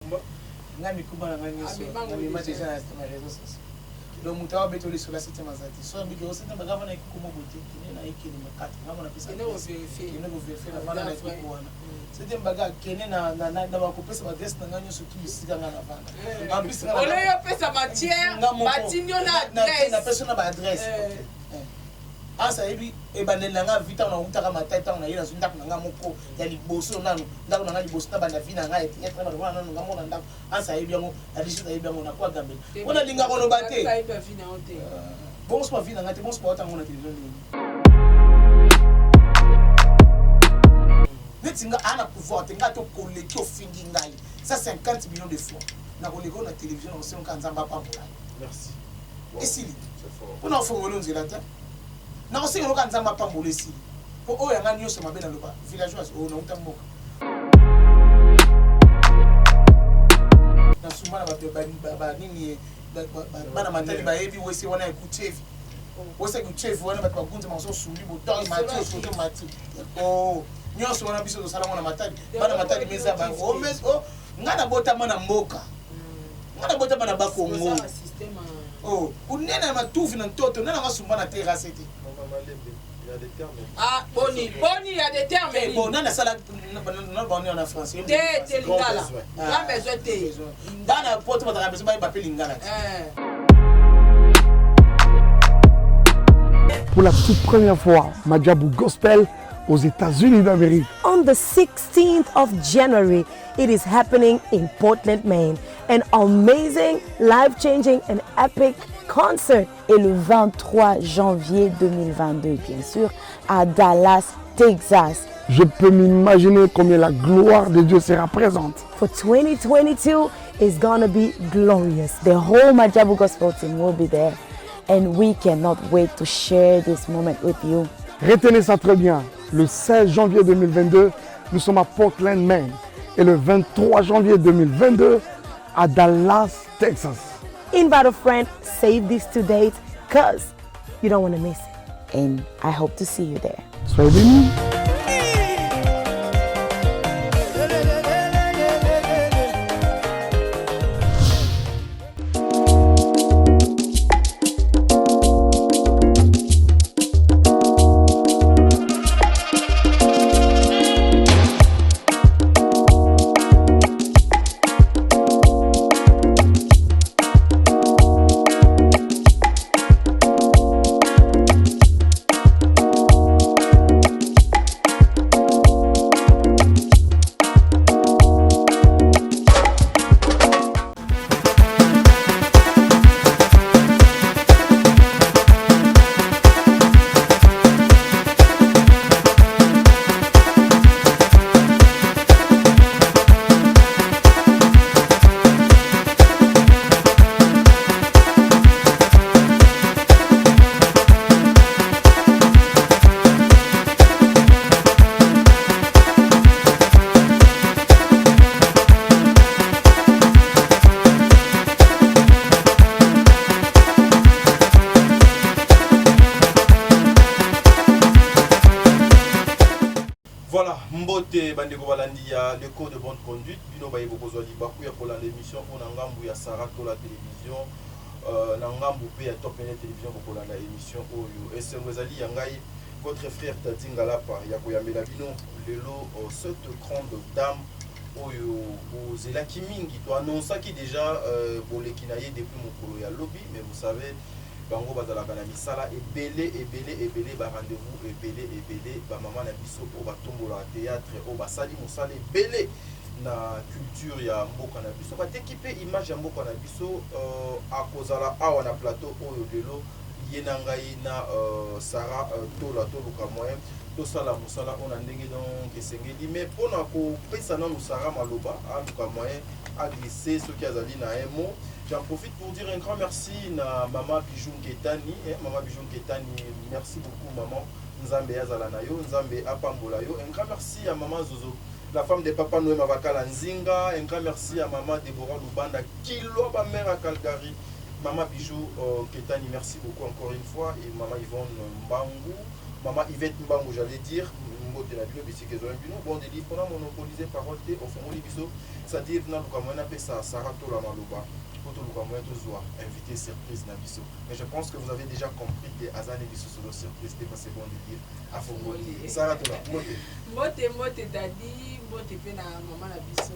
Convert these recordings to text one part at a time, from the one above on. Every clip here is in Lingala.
Mikumba? Nga mikumba na nga nyonso nabima deja na réseau sociaux. Donc moto awa betoli lisolo septième aza te. So abiki o septième bagava na ekuku moko te kende na ekende makata nga mona pesa kende ko vérifier na vanda na ekuku wana. Septième baga kende na na na bakopesa ba adresse na nga nyonso tu bisika nga na vanda. En plus nga ole yo pesa matière batindi yo na adresse. Na pesa na ba adresse. Asa ayebi ebandeli na nga vie ntango nautaka Matadi, ntango naye nazwi ndako na nga moko ya liboso nanu, ndako na nga liboso nabanda vie na nga ya theatre, nabanda wana nanu nga moko na ndako. Asa ayebi yango, na Richette ayebi yango, na kwa Gambela. Mpo nalinga koloba te. Bongo soki ba vie na nga te, bongo soki bawata yango na television ndenge nini? Neti nga aa na pouvoir te, nga ata okoleki ofingi ngai 150 millions de fois, nakoleka yo na television nakosenga kaka Nzambe apambola yo. Merci. Esili. Mpo na ofongoli yo nzela te. Nakosenga yo kaka Nzambe apambola esili. Mpo oyo ya nga nyonso mabe naloba, villageoise, oyo nauta mboka. Nasumba na bato ya ba nini bana Matadi bayebi wese wana ya Kuchevi. Wese ya Kuchevi wana bato bagunza maso sumbi botangi mati osoto mati. Oh, nyonso wana biso tosala ngo na Matadi. Bana Matadi meza ba oh, mes oh, nga nabotama na mboka. Nga nabotama na Bakongo. Oh, kunene na matuvi na ntoto nana nga sumba na terrasse te. Ah, boni, boni, ya des termes. Eh, bon, nana sala na boni na français. Te, te lingala. Na besoin te. Bana poto bataka besoin ba pe lingala. Eh. Pour la toute première fois, Maajabu Gospel aux États-Unis d'Amérique. On the 16th of January, it is happening in Portland, Maine. An amazing, life-changing and epic concert. Et le 23 janvier 2022, bien sûr, à Dallas, Texas. Je peux m'imaginer combien la gloire de Dieu sera présente. For 2022 is gonna be glorious. The whole Maajabu Gospel team will be there and we cannot wait to share this moment with you. Retenez ça très bien. Le 16 janvier 2022, nous sommes à Portland, Maine. Et le 23 janvier 2022, à Dallas, Texas. Invite a friend, save these two dates, cause you don't want to miss it. And I hope to see you there. Soyez bénis. Voilà, mbote bandeko balandi ya le code de bonne conduite bino baye bokozwa libaku ya kolanda émission oyo na ngambu ya Sarah Tola télévision na ngambu pe ya Top Media télévision bokolanda émission oyo. Esengo ezali ya ngai votre frère Tadi Ngalapa ya koyambela bino lelo cette grande dame oyo bozelaki mingi. To annonçaki déjà boleki na ye depuis mokolo ya lobi, mais vous savez bango bazalaka na misala ebele ebele ebele, ba rendez-vous ebele ebele, ba mama na biso oyo batombolaka théâtre, oyo basali mosala ebele na culture ya mboka na biso, bateki pe image ya mboka na biso. Akozala awa na plateau oyo lelo ye na ngai na Sarah Tola, toluka moyen tosala mosala oyo na ndenge donc esengeli. Mais mpona kopesa nanu Sarah maloba, aluka moyen aglisser soki azali na un mot. J'en profite pour dire un grand merci na Mama Bijou Nketani, hein, Mama Bijou Nketani, merci beaucoup maman. Nzambe azala na yo, Nzambe apambola yo. Un grand merci à Maman Zozo, la femme de Papa Noé Mavakala Nzinga. Un grand merci à Maman Deborah Lubanda, Kilo ba mère à Calgary. Maman Bijou Nketani, merci beaucoup encore une fois. Et Maman Yvonne Mbangu, Maman Yvette Mbangu, j'allais dire. Mbote na bino bisika ezwami bino. Bon délire mpona monopoliser parole te, ofongoli biso, c'est-à-dire naluka moyen napesa Sarah Tola maloba po toluka moyen tozwa invité surprise na biso. Mais je pense que vous avez déjà compris que aza ne lisusu lo surprise te, parce que bon délire afongoli. Sarah Tola, mbote. Mbote, mbote Tadi, mbote mpe na mama na biso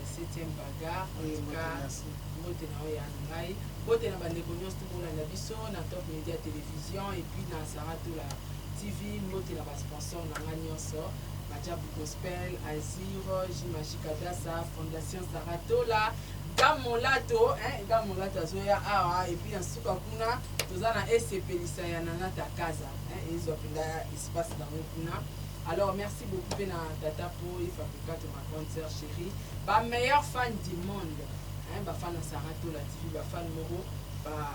septième bagarre. En Oui, tout mbote, cas, merci. Mbote na oyo ya ngai, mbote na bandeko nyonso tokolanda biso na Top Media Télévision et puis na Sarah Tola TV. Mbote na basponsor na ngai nyonso, Majabu Gospel, Azir Jimagika, Dasa Fondation, Sarah Tola, Gamolato, hein, Gamolato azoya awa. Et puis na suka kuna toza na esepelisa ya Nana Takaza, hein, ezwa mpenza espace nango kuna. Alors merci beaucoup mpe na tata po Efabrikato, ma grande sœur chérie, bameilleur fan du monde, hein, bafan na Sarah Tola TV, bafan moko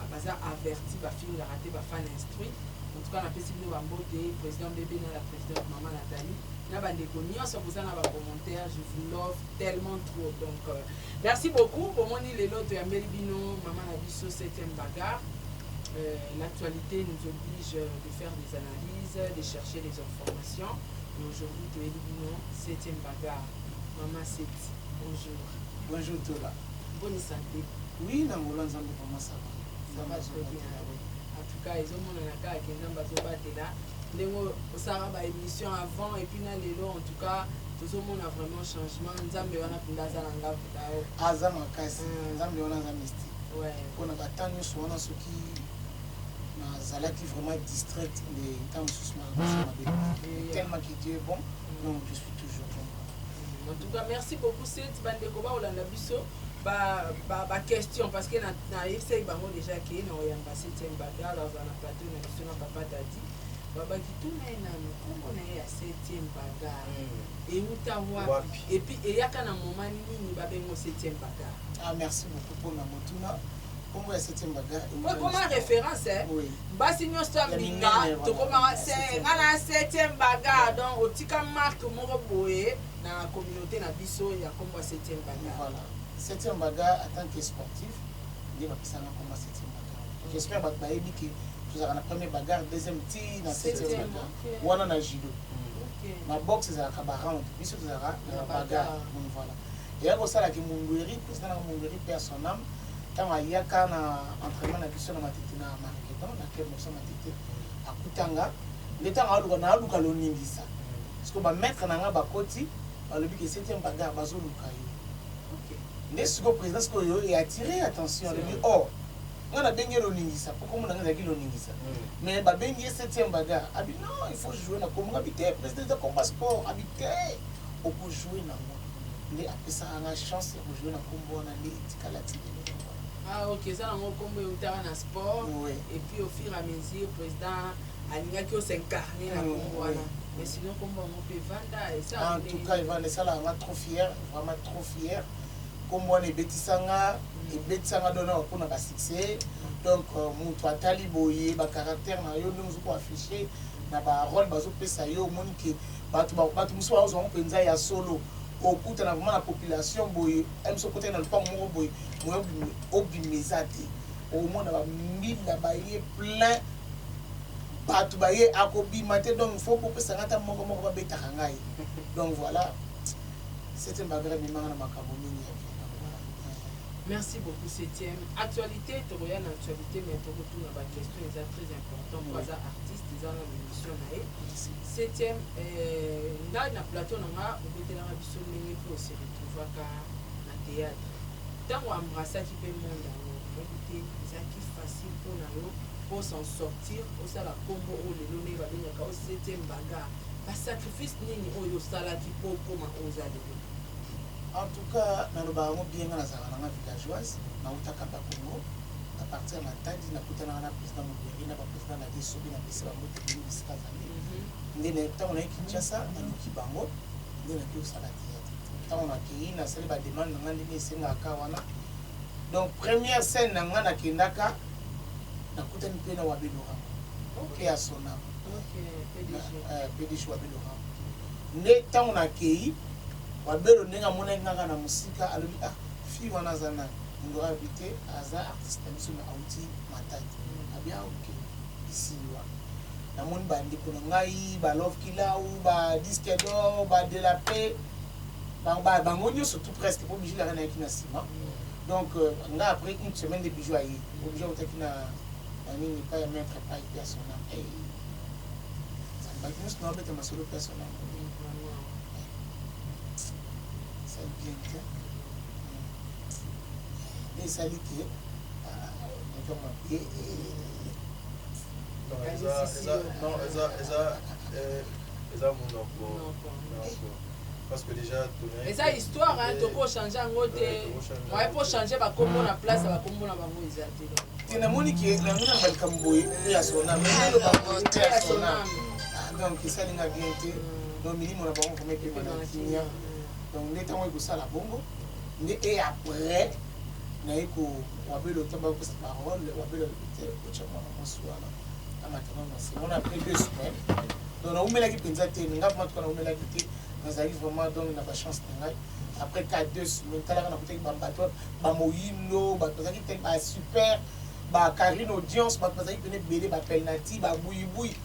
baza averti, bafingaka te, bafan instruit. En tout cas napesi bino bambote, président bebe na la présidente mama Nathalie na bandeko nyonso boza na bacommentaire, je vous love tellement trop. Donc merci beaucoup. Bomoni lelo toyambeli bino mama na biso septième bagarre. L'actualité nous oblige de faire des analyses, de chercher des informations. Et aujourd'hui, toyeli bino septième bagarre. Mama Seti, bonjour. Bonjour Tola. Bonne santé? Oui, na ngolo Nzambe, vraiment ça va. Ça va très bien. En tout cas, ezomonana kaka ke Nzambe azobatela ndenge osalaka baémission avant et puis na lelo. En tout cas tozomona vraiment changement. Nzambe wana mpenza aza na ngambo na yo. Aza makasi. Nzambe wana aza mystique. Mpona batan nyonso wana, soki nazalaki vraiment distraite nde ntango mosusu nakoso mabe. Tellement que Dieu est bon, donc je suis toujours bon. En tout cas merci beaucoup Seth. Bandeko baolanda biso, baquestion, parce que nayebisaki bango déjà ke na oyamba septième bagarre azala na plateau na biso na papa Tadi, babaki tuna ye nanu nkombo na ye ya septième bagarre euta wapi et puis eyaka na moment nini babengo septième bagarre. Ah, merci beaucoup mpona motuna. Nkombo ya septième bagarre Ekoma référence. Oui. Basi nyonso ya mbinga tokomaka nga na septième bagarre. Donc otika marque moko boye na communauté na biso ya nkombo ya septième bagarre. Voilà, septième bagarre, en tant que sportif nde bapesanga nkombo ya septième bagarre. J'espère bato bayebi ke tozalaka na première bagarre, deuxième, ti na septième bagarre wana na judo. Na boxe ezalaka baround, biso tozalaka na bagarre. Donc voilà, eya kosalaki Mungweri, président nanga Mungweri, paix à son âme, ntango ayaka na entraînement na biso na Matete, na Marketon, na club na biso Matete, akutanga nde ntango aluka naaluka loningisa, parce que bamaître na nga bakoti, balobi ke septième bagarre bazoluka yo. Nde sikoyo président sikoyo eattire attention, alobi: "Or nga nabengi ye loningisa po kombo na nga ezalaki loningisa, mais babengi ye septième bagarre." Abi: "Non, il faut jouer na kombo." Nga bi: "Te président, eza kombo sport." Abi: "Te, okojouer nango." Nde apesaka nga chance ya kojouer na kombo wana, nde etikala ti lelo. Ah ok, eza nango nkombo eutaka na sport. Oui. Et puis au fur et à mesure président alingaki os'incarner na nkombo wana, mais sinon nkombo yango mpe evanda. En tout cas evanda, esalaka nga trop fier, vraiment trop fier. Nkombo wana ebetisanga, ebetisanga dona mpona basuccès. Donc moto atali boye bacaractère na yo, ndenge ozo koaffiche na barole bazopesa yo, omoni ke bato bato mosusu bazozwango mpenza ya solo. Okutana vraiment na population boye, mosu okutani na lopango moko boye, moye obima eza te, omona bambila baye plein, bato baye, akobima te. Donc faut bopesanga ata moko moko babetaka ngai. Donc voilà, septième bagarre ememanga na makambo mingi ya vie. Donc voilà. Merci beaucoup septième. Actualité, tokoya na actualité, mais tokotuna baquestion eza très important po aza artiste, eza na émission na ye. Septième, ngai na plateau na nga obetelaka biso ndenge mpe ose retrouvaka na théâtre, ntango embrassaki mpe monde yango. Oyebi te ezalaki facile mpo na yo mpo s'en sortir, osala nkombo oyo lelo ndenge babengaka o septième bagarre? Basacrifice nini oyo osalaki mpo okóma oyo oza lelo? En tout cas nalobaka yango bien, nga nazalaka nanga villageoise, nautaka Bakongo, à partir ya Matadi. Nakutanaka na président Moberi na baprésident na Desobi, napesi bango tebeli bisika azali. Nde ntango naye Kinshasa, naluki bango, nde naki kosala théâtre. Ntango nakei, nasali bademande na nga ndenge esengaka wana. Donc première scène na nga nakendaka, nakutani mpe na Wabe Lorango, mpe ya Sonam. PDG Wabe Lorango. Nde ntango nakei, Wabelo ndenge amonaki ngaka na mosika, alobi: "Ah, fille wana aza nani?" Ndora alobi: "Te, aza artiste na biso, me auti Matadi." Abi: "Ah ok." Esili wana. Namoni bandeko na ngai, ba Love Kilau, ba Disque d'Or, ba De la Paix, bango nyonso tout presque, mpo Bijou Laka nayaki na nsima. Donc ngai après une semaine de Bijou aye, po Bijou autaki na nini, epai ya maître Pai, mpe ya son âme. Bato nyonso naobeta masolo, mpe ya son âme. Esali bien te, nde esali ke moto mabe. Non, eza, non, eza monoko, parce que déjà Eza histoire, hein, tokochange yango te. Moye mpo change bakombo na place ya bakombo na bango eza te. Te, namoni ke namoni na balikambo boye mpe ya sona, mais boye mpe ya sona. Donc esalinga bien te. Donc milimo na bango vraiment epema na kimia. Donc nde ntango ekosala bongo nde, et après naye ko Wabelo, ntango bakopesa parole, Wabelo alobi te, otya mwana mwasi wana amata nano na nsima wana après 2 semaines. Donc naumelaki mpenza te, nga vraiment tuka naumelaki te. Nazalaki vraiment donc na bachance na ngai. Après ka 2 semaines, talaka, nakutaki babato bamoyindo, bato bazalaki te, basuper, bakarine audience, bato bazalaki pene ebele, bapelnati, babuyibui.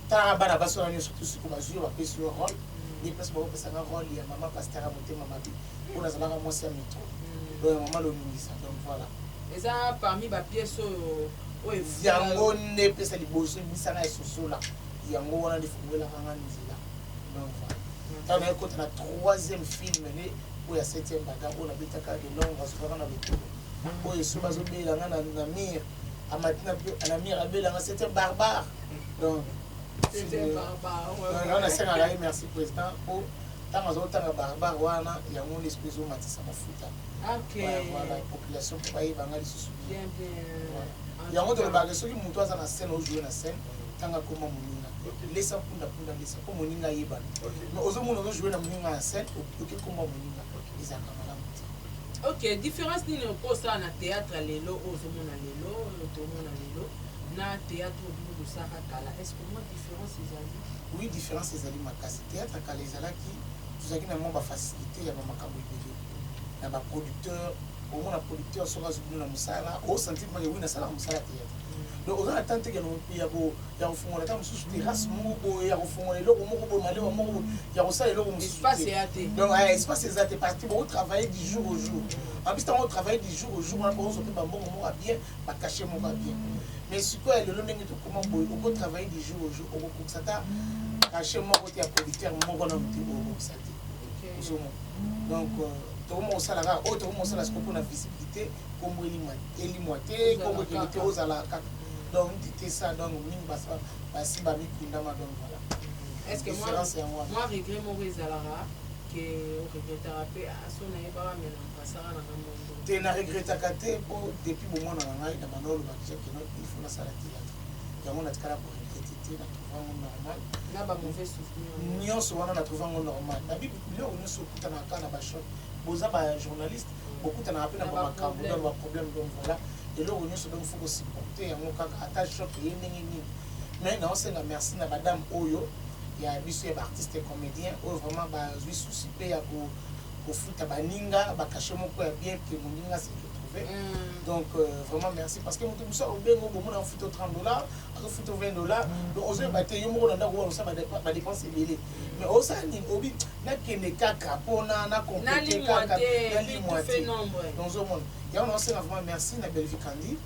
Talaka bana basi wana nyonso tu, siko bazwi yo, bapesi yo rôle. Nde place bakopesanga rôle ya mama pasteur ya motema mabe, mpo nazalaka mwasi ya metro, donc ya mama loningisa. Donc voilà. Eza parmi bapièce oyo Yango nde epesa liboso ebisanga ya sosola yango wana nde fungwelaka nga nzela. Donc voilà, ntango nayekota na troisième film nde oyo ya septième bagarre, oyo nabetaka de Londres, azokaka na lokolo oyo so bazobelanga na mire, amati na mire, abelanga septième barbare. Donc yango nasengaka ye merci président, po ntango azotanga barbare wana, yango nde esprit ezomatisa mafuta. Voilà, population mpo bayebanga lisusu bien. Yango tolobaka, soki moto aza na scène, ojoue na scène, ntango akoma moninga, lesa mpundapunda, lesa mpo moninga ayebana. Mais ozomona ozojoue na moninga na scène, oke komba moninga, ezalaka malamu te. Ok, différence nini okosala na théâtre lelo oyo ozomona lelo, oyo tomona lelo, na théâtre oyo bino bosalaka kala? Est ce que mwa différence ezali? Oui, différence ezali makasi. Théâtre kala ezalaki, tozalaki na mwa bafacilité ya bamakambo ebele na baproducteur. Omona producteur soki azwi bino na mosala, osentir make wi nasalaka mosala ya théâtre. Donc oza na temps te ya kofungola ata mosusu terrasse moko boye, ya kofungola eloko moko boye, malewa moko boye, ya kosala eloko mosusu. Donc espace eza te, parce que bokotravailler du jour au jour. En plus, ntango otravailler du jour au jour wana, bozwa mpe bambongo moko ya bien, bacachet moko ya bien. Mais sikoyo ya lelo, ndenge tokoma boye, okotravailler du jour au jour, okokokisa ata cachet moko te ya producteur moko nanu te, okokokisa te. Ozomona, donc tokoma kosala kaka oyo tokoma kosala sikoyo mpona visibilité. Kombo elimwa te, kombo ekende te, ozala kaka. Donc te ça, donc mingi basi bamikundama. Donc voilà. Est ce que mwa regret moko ezalaka ke oregretaka mpe so nayebaka me na mpasaka na nga mondo? Te, na regretaka te, mpo depuis bomwana na ngai na banda oloba déjà keno il faut nasala théâtre. Yango natikala koregrete te, na trouve yango normal. Na bamauvais souvenir? Nyonso wana na trouve yango normal. Na biloko nyonso okutanaka kaka na bachoc. Boza bajournaliste, bokutanaka mpe na bamakambo, donc baproblème. Donc voilà, eloko nyonso donc faut kosupporte yango kaka, ata choc eye ndenge nini. Mais naosenga merci na badame oyo ya biso ya baartiste comédien, oyo vraiment bazwi souci mpe ya kofuta baninga bacachet moko ya bien, ke moninga se retrouve. Donc vraiment merci, parce que moto mosusu akobenga, bomona afuta 30 $, azofuta 20 $. Donc ozoyeba te, yo moko na ndako wana osala badepense ebele, mais osala nini? Obi nakende kaka mpona nakomplete kaka, nalimwa te. Donc ozomona, yango naosenga vraiment merci na Bellevue Kandi,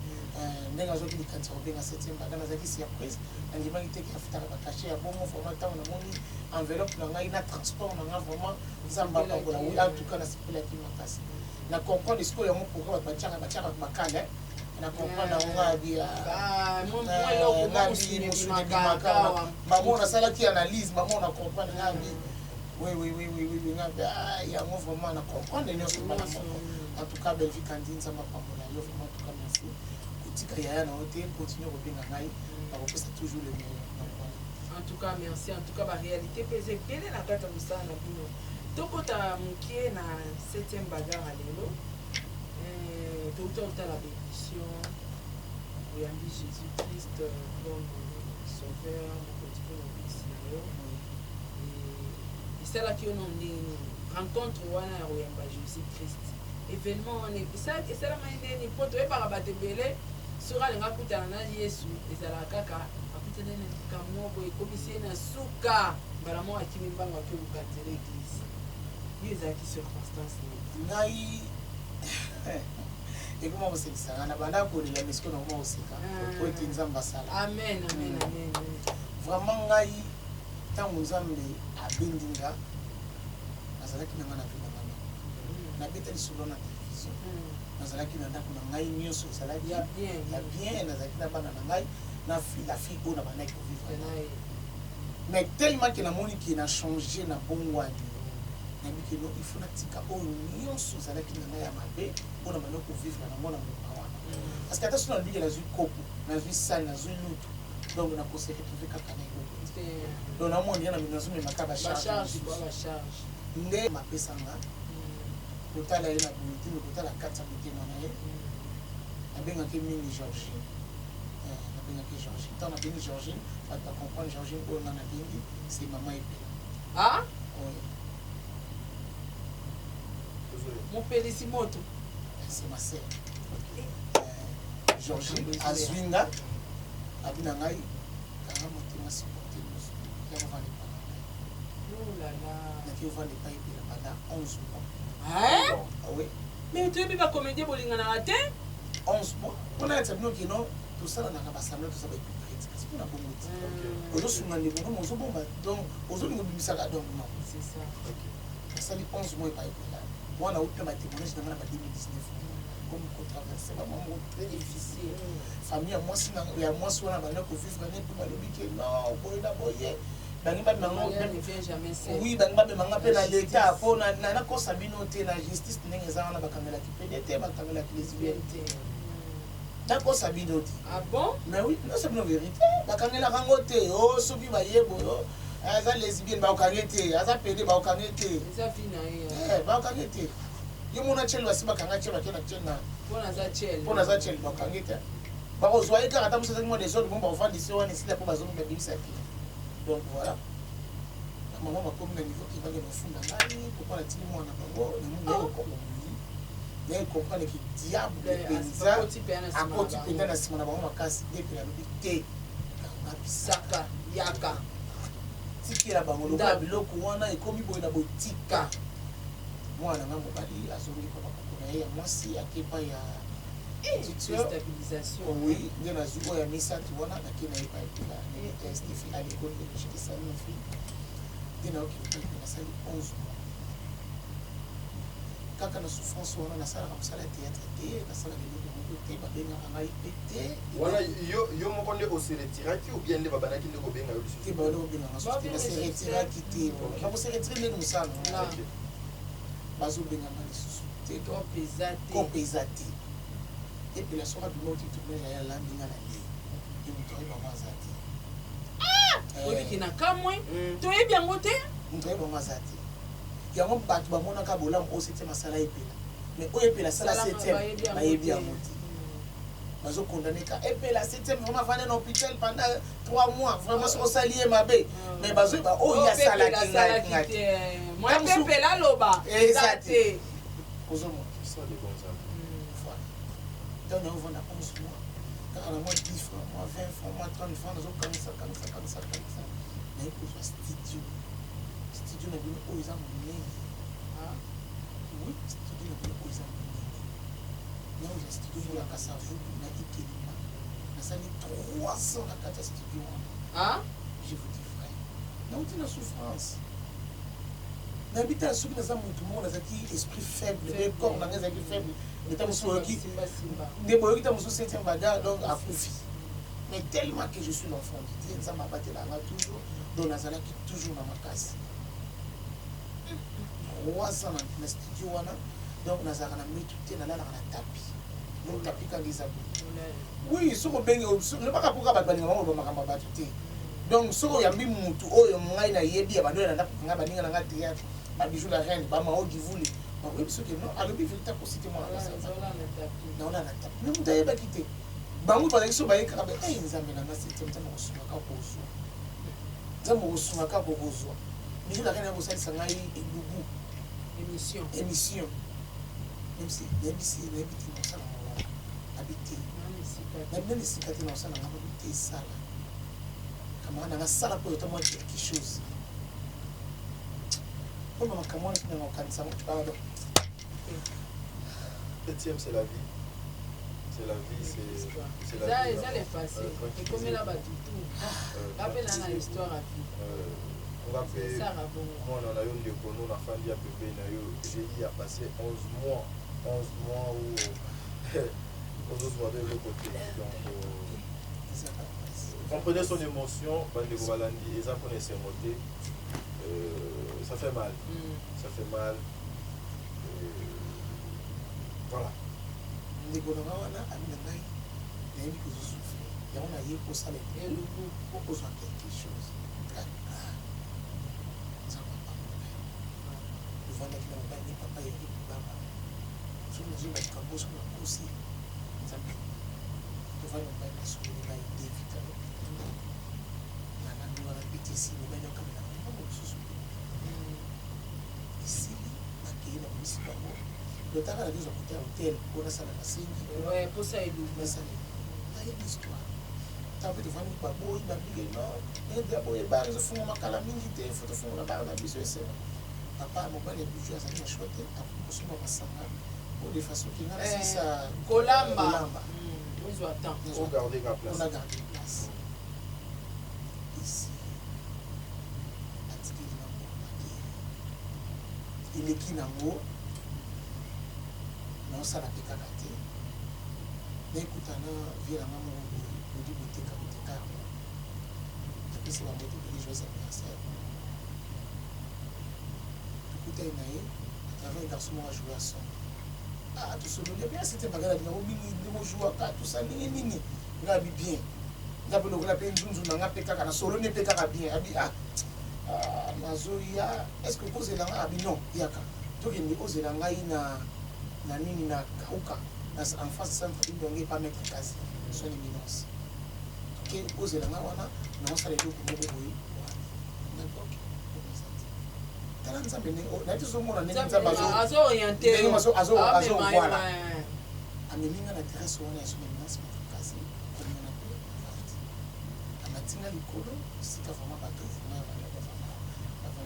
ndenge azwaki likanisi ya kobenga septième bagarre. Nazalaki surprise, nandimaki te ke afutaka bacachet ya bongo. Vraiment, ntango namoni enveloppe na ngai na transport na ngai, vraiment Nzambe apambola. Oui, en tout cas nasepelaki makasi. Na comprendre sikoyo yango pourquoi bato batiaka bakale. Na comprendre yango, ngai abi mosuni ebimaka. Mamo nasalaki analyse, mamo na comprendre, ngai abi oui, ngai abi yango vraiment na comprendre nyonso mbala moko. En tout cas, Bellevue Kandi, Nzambe apambola yo vraiment. En tout cas merci, kotika yaya na yo te, continue kobenga ngai, nakopesa toujours le meilleur. Donc voilà. En tout cas merci. En tout cas baréalité mpe eza ebele na kati ya mosala na bino. Tokota moke na septième bagarre ya lelo. Touta kotala baémission, oyambi Jésus Christ comme sauveur, mokonzi mpe mobikisi na yo. Esalaki yo na ndenge nini rencontre wana ya koyamba Jésus Christ? Événement wana esalamaki ndenge nini? Mpo toyebaka bato ebele, soki alinga akutana na Yesu, ezalaka kaka. Akutana na likambo moko boye ekomisi ye na suka, mbala moko akimi mbango, ake oluka nzela église. Yo ezalaki circonstance nini? Ngai ekoma kosekisa ngai, na banda kolela, mais sikoyo nakoma koseka po ete Nzambe asala. Amen, amen, amen, amen. Vraiment, ngai ntango Nzambe abendi nga, nazalaki na ngai na vie na ngai, nabeta lisolo na télévision. Nazalaki na ndako na ngai, nyonso ezalaki ya bien. Ya bien. Nazalaki na bana na ngai, na fille, la fille oyo na bandaki kovivre na ye. Mais tellement ke namoni ke na change, na bongwani, nayebi ke no, il faut natika oyo nyonso ezalaki na ngai ya mabe, mpo na banda kovivre nango na ngonga wana, parce que ata so nalobi ke nazwi kopo, nazwi sani, nazwi lutu, donc nakose retrouve kaka na eloko te. Donc namoni ya nazomemaka bacharge. Bacharge. Kwa bacharge. Nde mapesanga kotala ye na boye te, me kotala kati ya motema na ye. Nabengaki mingi Georgine. Nabengaki Georgine. Ntango nabengi Georgine, bato bacomprendre Georgine oyo nga nabengi, c'est mama Epela. Ah. Oyo. Mopelisi moto. C'est ma sœur. Georgine azwi nga, abi na ngai: "Kanga motema, supporte nyonso ya kovanda epa na ngai." Oh là là. Naki ovanda epai Epela pendant 11 mois. Hein? Ah oui. Mais toyebi bacomédien bolinganaka te. 11 mois, mpona yatisa bino kino tosalanaka basambla, toza bahypocrite, kasi mpona bongo te. Ozosunga ndeko nomo, ozobomba, donc ozolinga obimisaka, donc non. C'est ça. Nasali 11 mois epai Epela wana. Auti na batémoignage na nga na ba 2019, comme kotraverse bamwa moko très difficile. Famille ya mwasi ya mwasi wana banda kovivre ne mpe balobi ke non, boye na boye, bangi babemanga. Mariage ne vient jamais seul. Oui, bangi babemanga mpe na La justice. leta, mpo nakosa bino te, na justice ndenge eza wana, bakangelaki pédé te, bakangelaki lesbienne te, nakosa bino te. Ah bon? Mais oui, nyonso bino vérité, bakangelaka yango te. O soki bayebo yo aza lesbienne, bakokange te, aza pédé, bakokange te. Eza vie na ye. Bakokange te. Ye mona tiele, basi bakanga tiele, bake na tiele na mpo naza tiele. Mpo naza tiele, bakange te, bakozwa ye kaka ata mosu azaki mwa desordre. Bon, bakofandisi wana, esila mpo bazongi, babimisaki. Donc voilà, mama bakomi na niveau ke bange bafunda ngai pourquoi natindi mwana bango. Naye comprendre ke diable mpenza akoti mpenza na nsima na akoti bango. Mpenza na nsima na bango makasi. Nde mpe nalobi te, kanga bisaka. Saka yaka. Tikela bango lokola Ndako. biloko wana ekomi boye na botika. Mwana nga mobali azongi mpa bakoko na ye ya mwasi, ake epai ya tuteur. Déstabilisation. Oui, nde nazwi oyo ya misato wana, nake na ye epai Epela Stefi à l'école de logique esali na fille. Nde naokende epai Epela, nasali 11 mois kaka na souffrance wana. Nasalaka mosala ya théâtre te, nasalaka eloko moko te, babengaka ngai mpe te. Wana yo moko nde ose retiraki ou bien nde babandaki nde kobenga yo Te. Lisusu? Banda kobenganga susu te, nase retiraki te. Nakose retire ndeni mosala? Na. Bazobenganga lisusu te. Kope eza te. Kope eza te. Epela soki abima oti tournage, aya alambi nga na ndei ye, moto ayebango aza te. Oyebiki na kamwe, toyebi yango te. Moto ayebango aza te. Yango bato bamonaka bolamu oyo septième asala Epela, mais oyo Epela asala Salama, septième, bayebi yango bayebi te. yango te. Bazokondane ka Epela septième, vraiment avandi na hôpital pendant 3 mois, vraiment soki osali ye mabe, mais bazoyeba oyo ye asalaki ngai ngai te. Mwa Pepela aloba. Eza eza te. te. Ozomona? Ça, de bons amis. Voilà, donc naovanda 11 mois kaka na mwa 10 francs, mwa 20 francs, mwa 30 francs, nazokanisa, kanisa, kanisa, kanisa, naye kozwa studio. Studio na bino oyo eza monene. Oui, studio na bino oyo eza monene. Naozwa studio moko ya Kasavubu na Ikelima, nasali 300 na kati ya studio wana. Ah? Je vous dis vrai, nauti na souffrance. Nayebi te soki naza motu moko nazalaki esprit faible mpe corps na ngai ezalaki faible. Neta mosusu oyoki Simba simba. Nde boyoki ta mosusu septième bagarre, donc akufi. Mais tellement que je suis l'enfant de Dieu, Nzambe abatelanga toujours, donc nazalaki toujours na makasi. 3 ans na studio wana, donc nazalaka na mbetu te, nalalaka na tapis. Donc tapis kaka eza boye. Oui, soki obengi lobaka mpoka, bato balinga bango loba makambo ya bato te. Donc soki oyambi mutu oyo ngai nayebi ya bando na ndako ngai, baninga na ngai théâtre, babijou la reine, bamao Givule, bakoyebi soki non, alobi vérité, akosi te. Mwana naona na tapis, mais moto ayebaki te. Bango bazalaki so baye kaka e Nzambe na nga septième, Nzambe akosungaka kozwa, Nzambe okosungaka kokozwa. Bijou la reine akosalisa ngai elubu. Émission. Émission, même si nayebisi ye, nayebi te naosala ngo, abi te, nayebi nani esika te naosala nga, babi te esala. Camarade na nga sala mpo ota mwa quelque chose. Mpo ba makambo wana soki nakokanisa yango, pardon. Septième, c'est la vie. C'est la vie, c'est la Eza vie. eza vraiment. le passé. Tranquillisez-vous. Ekomela bato tout. Nga mpe na na histoire ya vie. Nga mpe Esara bongo. mwana na yo ndeko no nafandi ya pembeni na yo, j'ai eu à passer 11 mois, 11 mois où ozozwa de eloko te. Donc Ezalaka mpasi. comprenez son émotion, bandeko balandi, eza mpona esengo te. Ça fait mal, ça fait mal. Voilà. Ndeko na nga wana abi na ngai, nayebi kozosouffrir, yango naye kosala Elubu. po kozwa quelque chose. Ah, Nzambe apambola yo. Ovandaki na mobali ne papa Eric Baba, soki nazoyeba likambo, soki nakosi, Nzambe. Tovandi, mobali nasungoli ngai David alo nalandi wana ptc, mobali akabela mbongo mosusu esili, bakei na polisi bango lotaka na kozwa kote ya hotel mpo nasala nasengi. Ouais, posa elubu. Nasala nayebi histoire. Ntango mpe tovandi, baboyi babike non, ndenge boye bar ezofungwa kala mingi te, fo tofungola bar na biso esema. Papa mobali ya Bijou azali na choix te, akoki kosomba masanga po de façon ke nga nasilisa Kolamba. Kolamba. Ozwa temps. Ogarde ka place. Mpona garde place esi atikeli bango, bakei. Eleki nango naosala mpe kaka te, naekutana vie nanga moko boye, bodi boteka boteka yango, napesi bango te pele joyeux anniversaire. Tokutani na ye à travers garçon moko ajoue ya son. Ah, tosololi bien, c'était bagala lingango mingi ndenge ojouaka tosa ndenge nini. Nga abi bien, nga mpe lokola mpe nzunzu na nga mpe kaka nasololi mpe kaka bien. Abi ah, ah, nazoya, est ce que kozela nga? Abi non, yaka tokende, ozela ngai na nini, na Kauka, na en face centre indonge epa maître Kasi, son éminence. Toke, ozela nga wana, naosala eloko moko boye wana. D'accord, tala Nzambe ndenge nayebi, tozomona ndenge Nzambe azo-oriente. Ndenge Amema ye, voilà. Amemi nga na adresse wana ya son éminence maître Kasi, komona mpe avandi, amatinga likolo esika vraiment bato vraiment bavanda.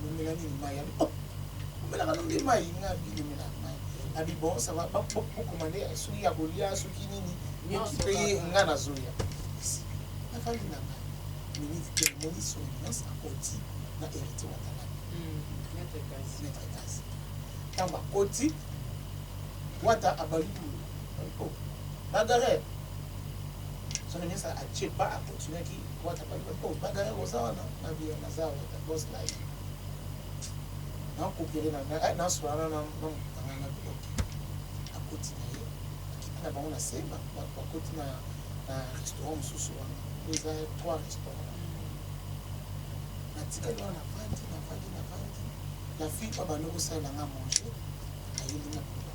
Nini, mai? Abi oh, omelaka no nde mai? Nga abi nomelaka mai. Abi bon, ça va, bokomande soki ya kolia, soki nini. Nyonso mpe kaka. Nga nazoya esi navandi na ngai minute te, namoni son éminence akoti na héritier Watanabe. Maître Kasi. Maître Kasi, ntango akoti, Wata abali oh, bagarre. Son éminence atie pas, akontinuaki. Wata abali oh, bagarre, oza wana nabi naza Wata boss na ye, nakopere na nasola na nanga na ok. Akoti na ye, akiti na bango na se, bakoti na restaurant mosusu wana oyo eza trois restaurant. Natikali wana, navandi, navandi, navandi. La fille oyo bandi kosalela nga manger ayeli nga biloko.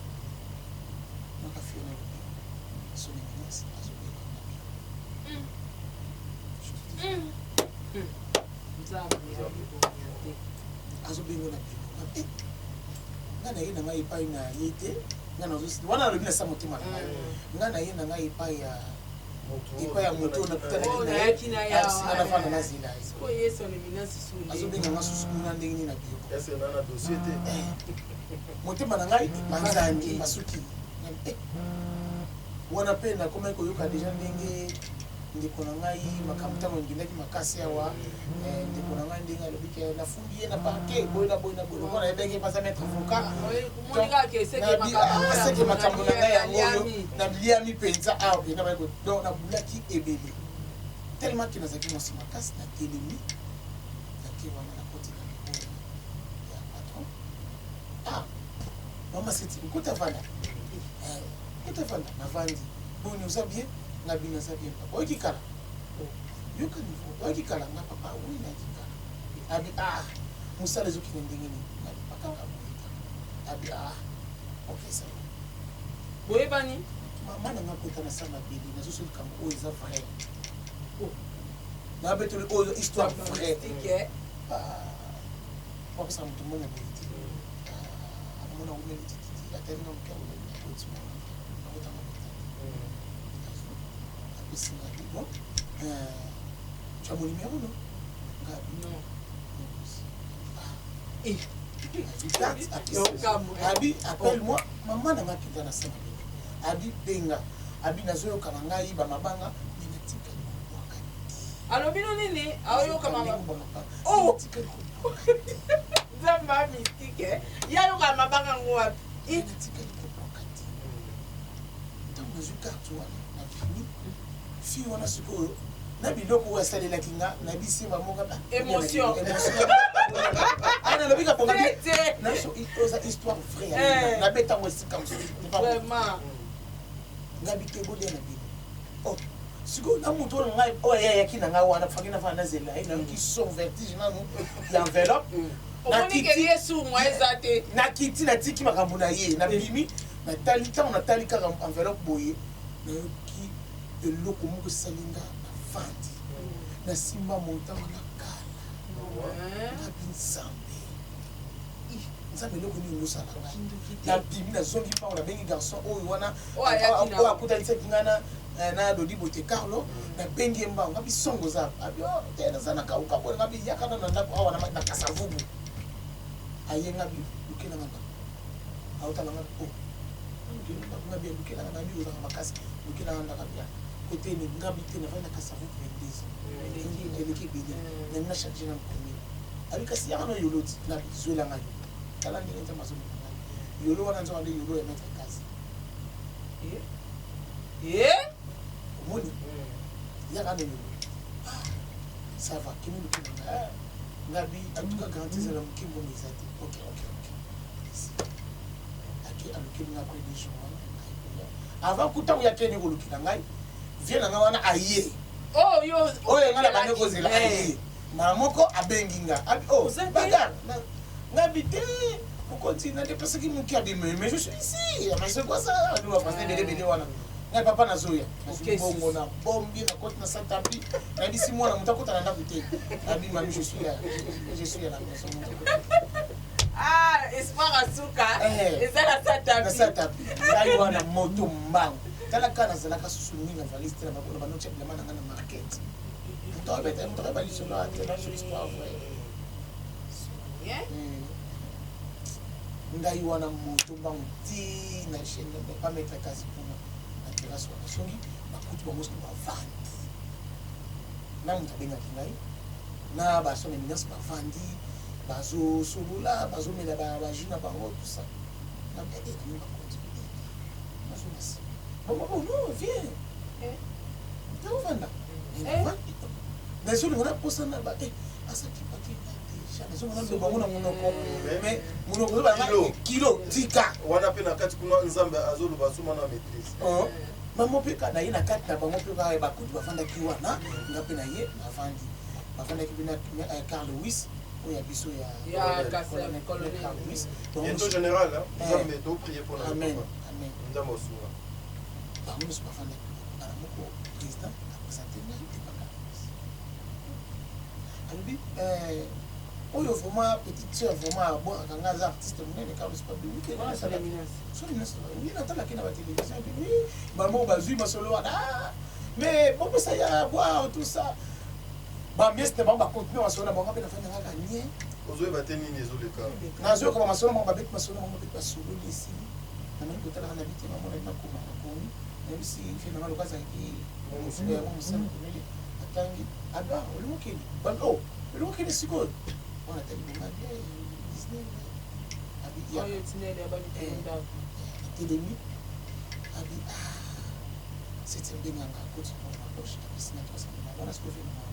Naka fille wana alobi son éminence azobenga na bino. Nzambe akooriente. Azobenga na bino. Eh, nga na ye na ngai epai na ye te, nga nazo wana alobi na sa motema na ngai, nga na ye na ngai epai ya epai ya moto nakutanaki Oyo na ye. nayaki na ye awa. Asinga nafanda nazela ye. Sikoyo ye son éminence su nde. Azobenga nga susu kuna ndenge nini na biro? Est-ce na na dossier te? Motema na ngai epanzani, basuki. Eh, wana mpe nakomaki koyoka deja ndenge ndeko na ngai makambo ntango ngendaki makasi awa. Eh, ndeko na ngai ndenge alobi ke nafundi ye na parquet boye na boye na boye, lokola nayebaki mpasa maître avocat. Omoni kaka eseke. Seke makambo na ngai yango oyo naliami mpenza awa mpenza bayeko. Donc nabulaki ebele tellement ke nazalaki mwasi makasi. Natelemi, nake wana, nakoti na bureau ya patron. Ah, mama Seti, okota vanda, okota vanda. Navandi. Boni, oza bien? Nga bino aza bien papa. Oyoki kala, yoka niveau, oyoki kala. Nga papa, oui, nayoki kala. Abi ah, mosala ezokende ndenge nini? Ngabi kaka boye kaka. Abi ah, ok, ça va. Boyebani. Mama na nga kota na sa mabele, nazoso likambo oyo eza vrai. Oh, nabetoli oyo histoire vrai. Tike. Wapesa moto mbongo boye te. Akomona umeli tititi, atali nga moke, akomeli akoti mwana akotanga kota, apesi nga bi bon, tu as mon numéro, non? Ngabi. Non. Abi, Yokamwe. abi appelle moi mama na ngai akenda na sema bebe abi benga abi nazoyoka na ngai bamabanga me natikali kobwaka Alobi no nini? Aoyoka mama. bamabanga Oh! natikali kobwaka Nzambe a mystique. Ye ayoka mabanga ngo wapi? te natikali kobwaka te ntango nazwi carte wana nabimi fille wana sikoyo na biloko oyo asalelaki nga nabisi bango nga Émotion. nalobi kaponga Te. naso oza histoire vraie Eh. nabetango esika mosusu Vraiment. ngabi te bolia na bino oh sikoyo na moto oyo ngai oyo ayayaki na ngai wana faki nafana nazela ye nayoki son vertige nanu ya enveloppe Omoni ke ye su mwa eza te. Nakiti, natiki makambo na ye, nabimi, natali. Ntango natali kaka enveloppe boye, nayoki eloko moko esali nga. Nafandi, nasimba montant wana kala. Ngabi: Nzambe, Nzambe, eloko nini osala ngai? Nabimi, nazongi mpango, nabengi garçon oyo wana Oyo ayaki na- oyo akutanisaki ngai na Dodi Bote Carlo. Nabengi ye mbango, ngabi: songo oza abi? Oh, te, naza na kauka boye. Ngabi: yaka nano na ndako awa na Kasavubu. Aye, ngabi: lukelanga ndako. Aotala ngabi: o ngabi: lukelanga. Ngabi: ozaka makasi, lukelanga ndako. Abia kote ni? Ngabi: te, navandi na Kasavubu 22 ans, eleki ebele, nangi na charge na commune. Abi: kasi yaka no yolo ti. Ngabi: zwelanga yo, tala ndenge Nzambe azomema ngai. Yolo wana nzoka nde yolo ya maître kasi. Eh? Omoni, yaka na yolo. Ah, ça va, kemi lukela ngai. Ngabi: en tout cas garantie ezala moke, mbongo eza te. Ok, ake alukeli nga. Après 2 jours wana aye koya. Avant kutango ya kende kolukela ngai, vie na ngai wana aye. Oh, yo. Oyo ngai na bande kozela, aye mbala moko, abengi nga, abi: oh, Oza te? Bagar. Ngabi: te, mokonzi, nadepesaki moke. Abi: mais je suis ici, mais c'est quoi ça? Abi ba français ebele ebele wana. Ngai: papa, nazoya, nazwi Ok, mbongo na bombi, nakoti na satapi, nayebisi mwana moto akota na ndako te. Abi: mami, je suis là, je suis à la maison, moto akota. Ah, espoir asuka. Eh. Eza na satapi. Na satapi. Ngai wana moto mbango, tala kaka, nazalaka susu mingi na valise te, na bakona banotia bilamba na ngai na market. Moto abeta, moto ayeba lisolo ate nazo histoire vraie. Eh? Ngai wana moto mbango ti na chaîne pa maître kasi kuna na terrasse wana. Songi bakuti bango soki bavandi na moto abengaki ngai na bason éminence, bavandi, bazosolola, bazomela bajus na bango, tout ça. Nabengaki bakonzi, nazonga nsima bon, bon, non, viens, naovanda nazolinga naposana ba asakipaki déjà, nazonga naloba bango na monoko, mais monoko ozobanga kilo tika. Wana mpe na kati kuna Nzambe azoloba soma na maîtrise. Oh, mamo mpe ka na ye na kati na bango mpe kaka bakutu bafandaki wana, nga mpe na ye bavandi, bafandaki mpe na Carl Lewis oyo ya biso ya Ya Kasa- colonel colonel. Carl Lewis. Bango Bientôt nyonso- général, hein? Eh. Nzambe toprie mpona. Amen, amen. Nzambe osunga. Bango nyonso bafandaki mbala moko, président aprésente ngai epa Carl Lewis, alobi: oyo vraiment petite sœur, vraiment abwakaka nga, aza artiste monene, Carlos Pabi. Wana son éminence. Son éminence, oui, natalaki na batélévision. Oui, bango bazwi masolo wana. Ah, mais bopesa ya boire, tout ça, bamieste bango bacontinue masolo na bango, mpe nafandi kaka nie. Ozoyeba te nini ezoleka. Nazoyoka bamasolo bango babeti, masolo bango babeti, basololi, esili. Namoni kotalaka na bitema mona nakoma, nakomi, nayebisi fe nanga loka azalaki yango mosala komeli, atangi aba olingo okende babi: o olingo okende sikoyo wana tali bonga bien 19 abi yaka. Oyo tinele ya babiteli ndako. Atelemi, abi: ah, septième, benganga, akoti na poche, apesi na 300 $ wana. Sikoyo fe nanga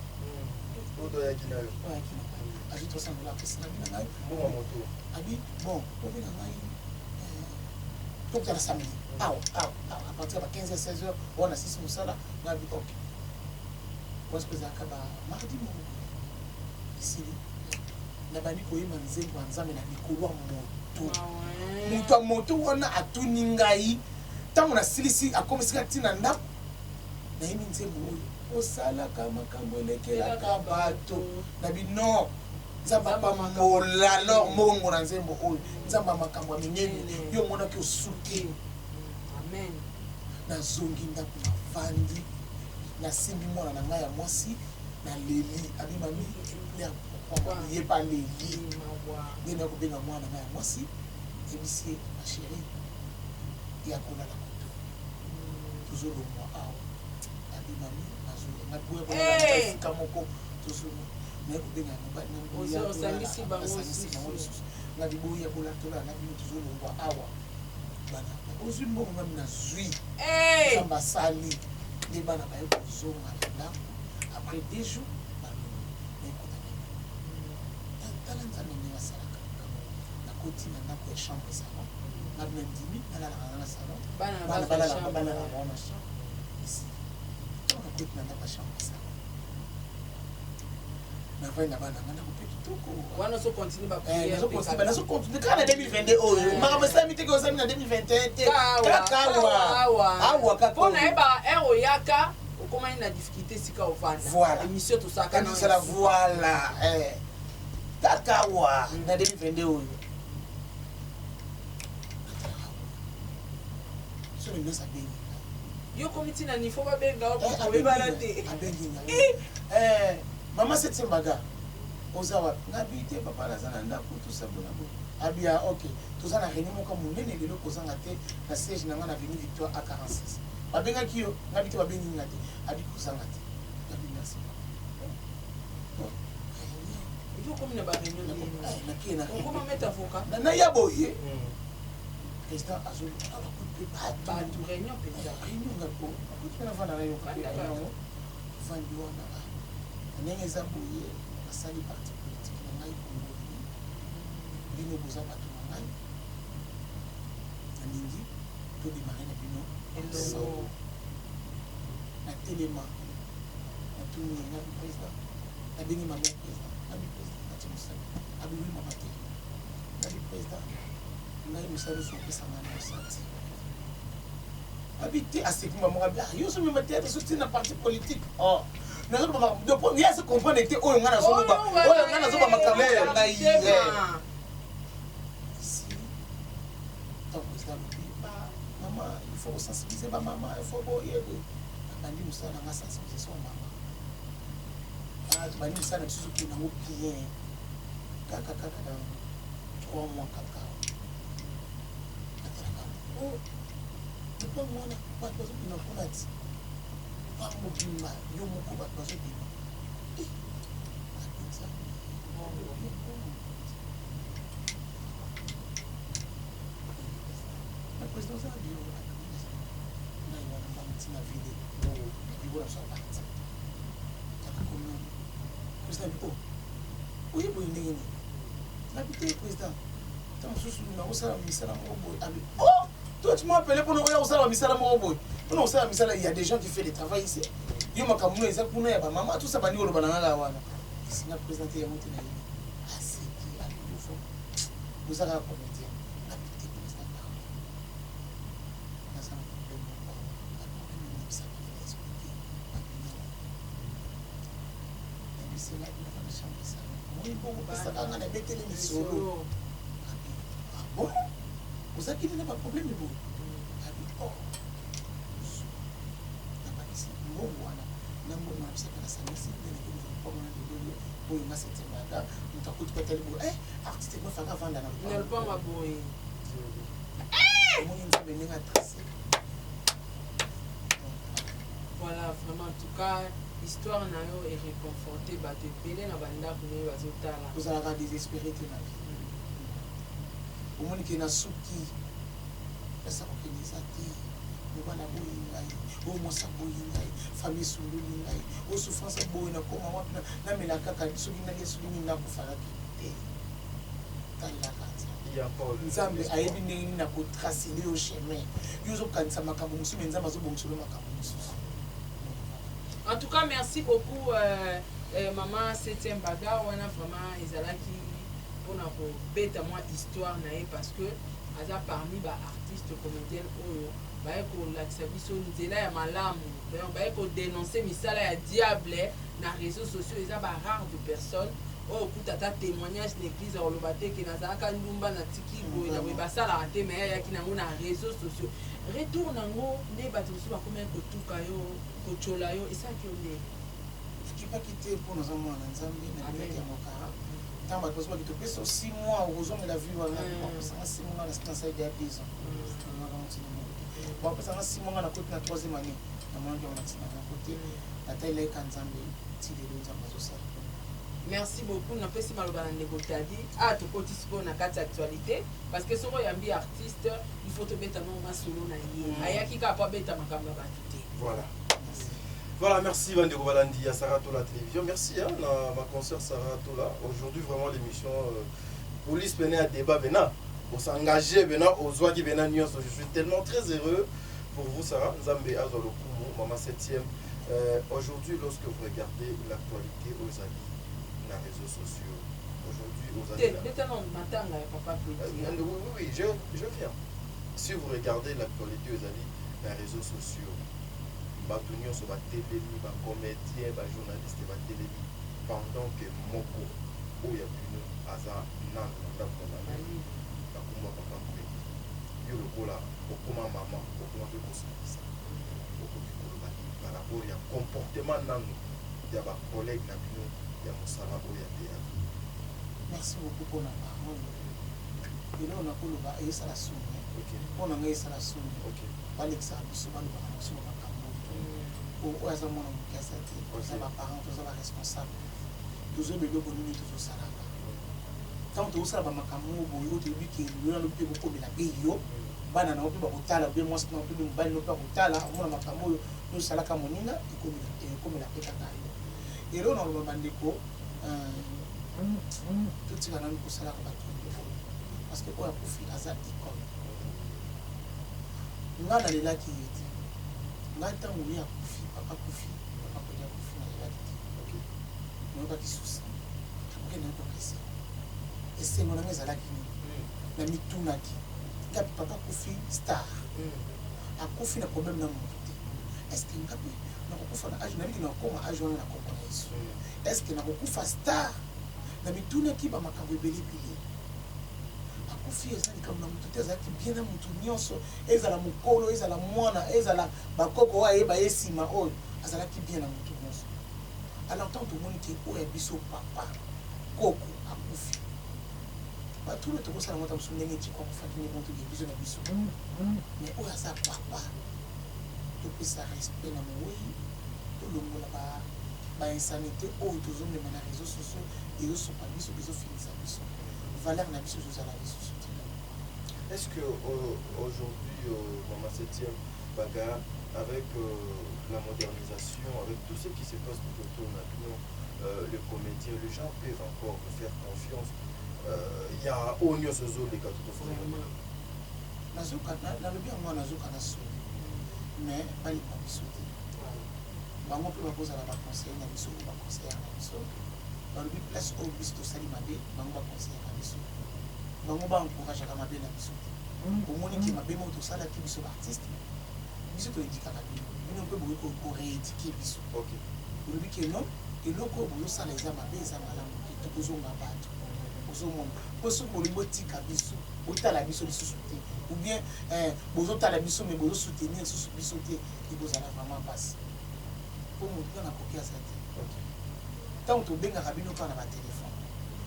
Oyo toyaki na yo. Oyo ayaki na ngai, azwi 300 $, apesi na bi na ngai. Mbongo moto. Abi: bon, obenga ngai, tokutana samedi awa awa awa, à partir ya ba 15 h 16 heures wana sisi mosala. Ngabi: ok. Wana sikoyo ezalaka ba mardi moko boye. Esili, nabandi koyemba nzembo ya Nzambe na likolo ya moto. Moto ya moto wana atuni ngai ntango nasilisi, akomisika ntina ndako, nayembi nzembo oyo: osalaka makambo elekelaka bato. Nabi: non, Nzambe apambola alors mbongo na nzembo oyo, Nzambe ya makambo ya minene, yo omonaki osuki. Naleli, abi mami, tu pleures pourquoi? Mami ye mpe aleli. Nde naye kobenga mwana ngai ya mwasi, nayebisi ye, ma chérie, ya kolala kutu tozolongwa awa. Abi mami, nazoya naboya kolala na esika moko, tozolongwa. Naye kobenga ya mobali, osangisi bango nasangisi bango lisusu, ngabi boya kolala, tolala na bino, tozolongwa awa. Bana ozwi mbongo, ngami nazwi. Nzambe asali nde bana baye kozonga na ndako après 2 jours, balongo nayekota na tala Nzambe ndenge asalaka makambo. Nakoti na ndako ya chambre salon, ngabi na ndimi nalalaka na salon, bana balalaka bango na chambre. Esi ntango nakoti na ndako ya chambre salon, navandi na bana nga, ndako mpe kitoko. Wana ozocontinue baprière? Nazocontinue kaka na 2022 oyo. Makambo esalami te ke osalami na 2021 te, kaka awa awa kaka. Mpo nayeba heure oyaka, okomani na difficulté esika ovanda. Voilà. Émission tosalaka. Tosala, voilà, kaka awa na 2022 oyo. Soki nyonso abengi. Yo komi ntina nifo babenga oyebana te. Abengi ngai: "Mama Septième Bagarre, oza wapi?" Ngabi: "Te papa, naza na ndako." Tosabona boye, abia: "Ok, toza na réunion moko monene lelo, kozanga te na siège na nga na avenue Victoire A46. Babengaki yo?" Ngabi: "Te, babengi nga te." Abi: "Kozanga te." Ngabi: "Merci papa." Yo komi na baréunion? Nakei na okoma maître avocat. Naya boye, président azoluka mpe bato, réunion mpenza. Réunion, nga po akuti mpe navanda, nayoka mpe yango. Vandi wana, ndenge eza boye, nasali parti politique na ngai Congo. Bino boza bato na ngai, nalingi todémarrer na bino elongo. Natelema, natuni ye, ngabi: "Président." Nabengi mama président, ngabi: "Président, nati mosala." Abi: "Oui mama." Te, ngabi: "Président, ngai mosala nyonso opesa ngai na mosala te." Abi te, aseki mama, ngabi: "Ah, yo ozomema théâtre so tina parti politique." Oh, nazoloba, ye ase comprendre te oyo ngai nazoloba, oyo ngai nazoba makambo ya ngai ici. Ntango président alobi: "Mama, il faut kosensibiliser bamama, il faut boye boye." Abandi mosala na nga, sensibilisation mama. Bandi mosala na biso, ezokende yango bien kaka kaka. Dans 3 mois kaka, natalaka o lopango wana, bato bazobima kuna ti lopango mobimba, yo moko, bato bazobima. Nzambe, président oza na bureau ngai wana, mbango ntina vide na bureau na biso ya parti. Nakomi, président bi: "O oye boye ndenge nini?" Nabi: "Te président, ta mosusu nakosala misala moko boye." Abi: "Oh, toi tu m'as appelé mpona oya kosala bamisala moko boye, mpona kosala misala. Il y a des gens qui fait le travail ici. Yo makambo no eza kuna ya bamama." Tout ça, bandi koloba na ngaka wana. Esinga président te, yango te na ye. Aseki, abi: "Yo oza kaka comédien." Abi: "Te président, pardon, naza na problème moko." Problème nayebisaka, na expliqué. Abi: "Non." Nayebisenga binaka na chambre salon, moi bongo pesaka nga, nabeteli lisolo. Abi: "Ah bon, ozalaki nde na baproblème boye?" Abi: "Oh." Nabakisi mbongo wana na mbongo nabisaka, nasangisi nde nakomi lopango na lelelo oyo. Nga Septième Bagarre, moto akuti batali boye: "Artiste mofaka avanda na na lopango boye." Omoni Nzambe ndenge atrace. Voilà, vraiment, en tout cas histoire na yo eréconforte bato ebele na bandako ndenge bazotala. Ozalaka désespéré te na vie. Omoni ke na suki mpesa kokende eza te, mobali aboyi ngai, oyo mwasi aboyi ngai, famille esundoli ngai, oyo souffrance aboyi, nakoma wapi? Namela kaka soki nalia, soki nini, nakufalaki te. Talelaka Nzambe. Nzambe ayebi ndenge nini akotracer yo chemin. Yo ozokanisa makambo mosusu, me Nzambe azobongiselo makambo mosusu. En tout cas, merci beaucoup, mama Septième Bagarre. Wana vraiment ezalaki mpona kobeta mwa histoire na ye, parce que aza parmi baartiste comédienne oyo baye kolakisa biso nzela ya malamu, donc baye kodénonce misala ya diable na réseaux sociaux. Eza barare de personnes oyo okuta ata témoignage na église akoloba te ke nazalaka ndumba, natiki boye na boye. Basalaka te, me ayaki nango na réseaux sociaux. Retour nango nde bato mosusu bakomaki kotuka yo, kotyola yo, esalaki yo ndenge? Ekipaki te mpo naza mwana Nzambe, nabikaki yango kara. Ntango bato bazobaki topesa yo 6 mois, okozongela vie wana. Bapesanga 6 mois, nga nasali deya 2 ans, namonaka ntina moko te. Bapesanga 6 mois, nga nakoti na troisième année, namonaki yango na ntina moko te. Natalelaki Nzambe ti lelo, Nzambe azosala. Merci beaucoup. Napesi maloba na ndeko Tadi. Ah, tokoti sikoyo na kati ya actualité, parce que soki oyambi artiste, il faut tobeta nongo masolo na ye. Ayaki kaka po abeta makambo ya bato te. Voilà, merci bandeko balandi ya Sarah Tola Télévision. Merci, hein, na ma concert Sarah Tola. Aujourd'hui, vraiment, l'émission police venait à débat maintenant. On s'engageait maintenant aux oies qui venaient. Je suis tellement très heureux pour vous, Sarah. Nzambe azwa lokumu, Maman 7e. Aujourd'hui, lorsque vous regardez l'actualité oyo ezali na réseaux sociaux, aujourd'hui, aux Te, beta nano matanga ya papa Kwedi. Oui, je viens. Si vous regardez l'actualité oyo ezali na réseaux sociaux, bato nyonso batelemi, bacomédien, bajournaliste batelemi, pendant que moko oyo ya bino aza nano na ndako na mama nakomba papa Kwedi, yo lokola okoma mama, okoma mpe kosangisa, okoki koloba nini par rapport ya comportement nano ya bacollègue na bino ya mosala oyo ya théâtre? Merci beaucoup mpona parole. Eloko nakoloba, eyesala soni mpo na ngai, esala soni. Balekisaka biso, balobaka na biso bamakambo oyo. Oyo aza mwana moke aza te. Toza baparent, toza baresponsable, tozoyeba eloko nini tozosalaka. Ntango tozosala bamakambo oyo boye, oyo toyebi ke lelo nalobi mpe kokomela mpe yo, bana na yo mpe bakotala, mpe mwasi na yo mpe mobali na yo mpe akotala, omona makambo oyo tosalaka moninga, ekomela mpe kaka yo. Eloko na koloba, bandeko, totika nanu kosalaka bato oyo, parce que oyo akufi aza icône. Nga nalelaki ye te. Ngai ntango ye akufi, papa akufi, papa Kodi akufi, nalelaki te. Nayokaki susi oke, nayokoka esengo. Esengo nanga ezalaki nini? Na mitunaki ngapi, papa akufi star, akufi na problème na moto te. Est ce que nga mpe nakokufa na age nabiki, nakokoma age wana na kombo na Yesu? Est ce que nakokufa star? Na mitunaki bamakambo ebele ebele. Akufi, eza likambo na motu te. Azalaki bien na motu nyonso, ezala mokolo, ezala mwana, ezala bakoko oyo ayeba ye nsima oyo, azalaki bien na motu nyonso. Alors ntango tomoni ke oyo ya biso papa koko akufi, bato oyo tokosala ngo ta mosusu ndenge etiko akufaki nde bongo toke biso na biso. Mais oyo aza papa, topesa respect na mowei, tolongola bainsanité oyo tozomema na réseau sociaux. Ezosopa biso, ezofinisa biso, valeur na biso ezozala lisusu te. Est-ce que aujourd'hui, Maman 7e Bagarre, avec la modernisation, avec tout ce qui se passe tout autour maintenant, les comédiens, les gens peuvent encore vous faire confiance? Il y a oyo ezoleka tout au Vraiment. Nazoka, nalobi yango, nazoka na soni, mais balinga biso te. Bango mpe bakozala baconseiller na biso, oyo baconseillère na biso balobi place oyo biso tosali mabe, bango baconseillaka biso. Bango baencourageaka mabe na biso te. Omoni ke mabe moko tosalaki, biso baartiste, biso toéduquaka bino, bino mpe bokoki korééduquer biso. Olobi ke non, eloko oyo bozosala eza mabe, eza malamu te. Tokozonga bato. Ozomona, mpo soki bolingi botika biso, botala biso lisusu te, ou bien bozotala biso mais bozosoutenir lisusu biso te, ekozala vraiment mpasi, mpo motu kaka nakoki aza te. Ntango tobengaka bino kaka na batelefone,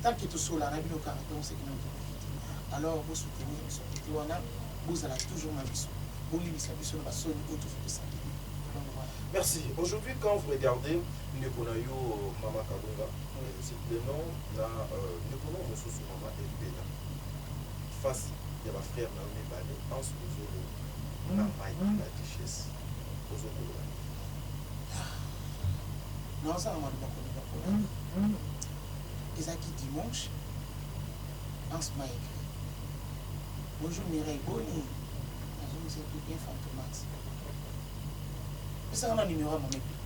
tant que tosolaka na bino kaka, donc seki nano tokoki te. Alors bosoutenir biso kote wana, bozala toujours na biso, bolimbisa biso na basoni oyo tozopesa bino. Donc voilà. Merci. Aujourd'hui, quand vous regardez ndeko na yo Mama Kalunga, c'est le nom na ndeko na mosusu Mama Epela, face ya bafrère na yo mibale Anse Luzolo na Mike la Duchesse, ozokoloba nini? Naosala maloba koloba mpona ezalaki dimanche. Anse m'a écrit: "Bonjour Mireille, boni?" Nazongisaki: "Bien, Fantomax." Pesaka na numéro ya mama Epela.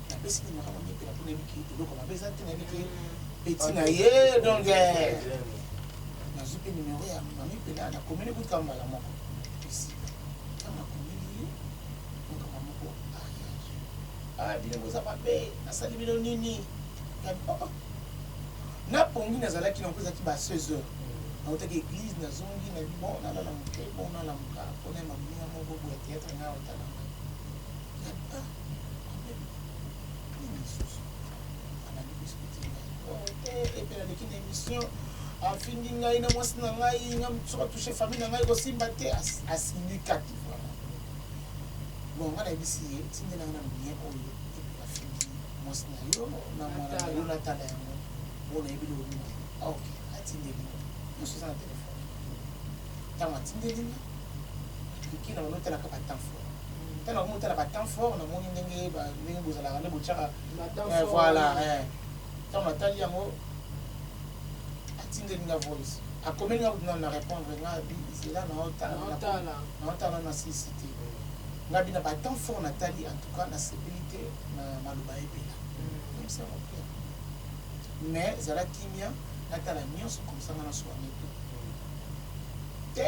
Napesi numéro ya mama Epela mpo nayebi ke eloko mabe eza te, nayebi ke petit na ye. Donc nazwi mpe numéro ya mama Epela, nakomeli kutuka mbala moko esika. Ntango nakomeli ye, makambo moko aréagir: "Ah, bino boza mabe, nasali bino nini?" Oh, oh. Napongi, nazalaki nango, ezalaki ba 16 heures, nautaki église, nazongi na bi bon, nalala moke, bon, nalamuka mpona ya mamoninga moko boya théâtre ngai otala ngai. Ah, nini? question, afingi ngai na mwasi na ngai, nga soki atouche famille na ngai kosimba te. Asilikaki vraiment. Bon, ngai nayebisi ye: tindela nga na lien oyo afingi mwasi na yo na mwana na yo, natala yango. Bo nayebi lobi na yo. Ok, atindeli nga nyonso, eza na telefone. Ntango atindeli nga, clique na bano, otalaka batemps fort. Ntango nakomi otala batemps fort, namoni ndenge bozalaka nde botiaka. Voilà, ntango natali yango, atindeli nga voice, akomeli nga kutu na répondre nga bi zela, naotala na sisi te. Nga bi na batemps fort natali, en tout cas nasepeli te na maloba epela. Nayebisi yango clair, mais zala kimia, natala nyonso comme ça nga naswane te. Te,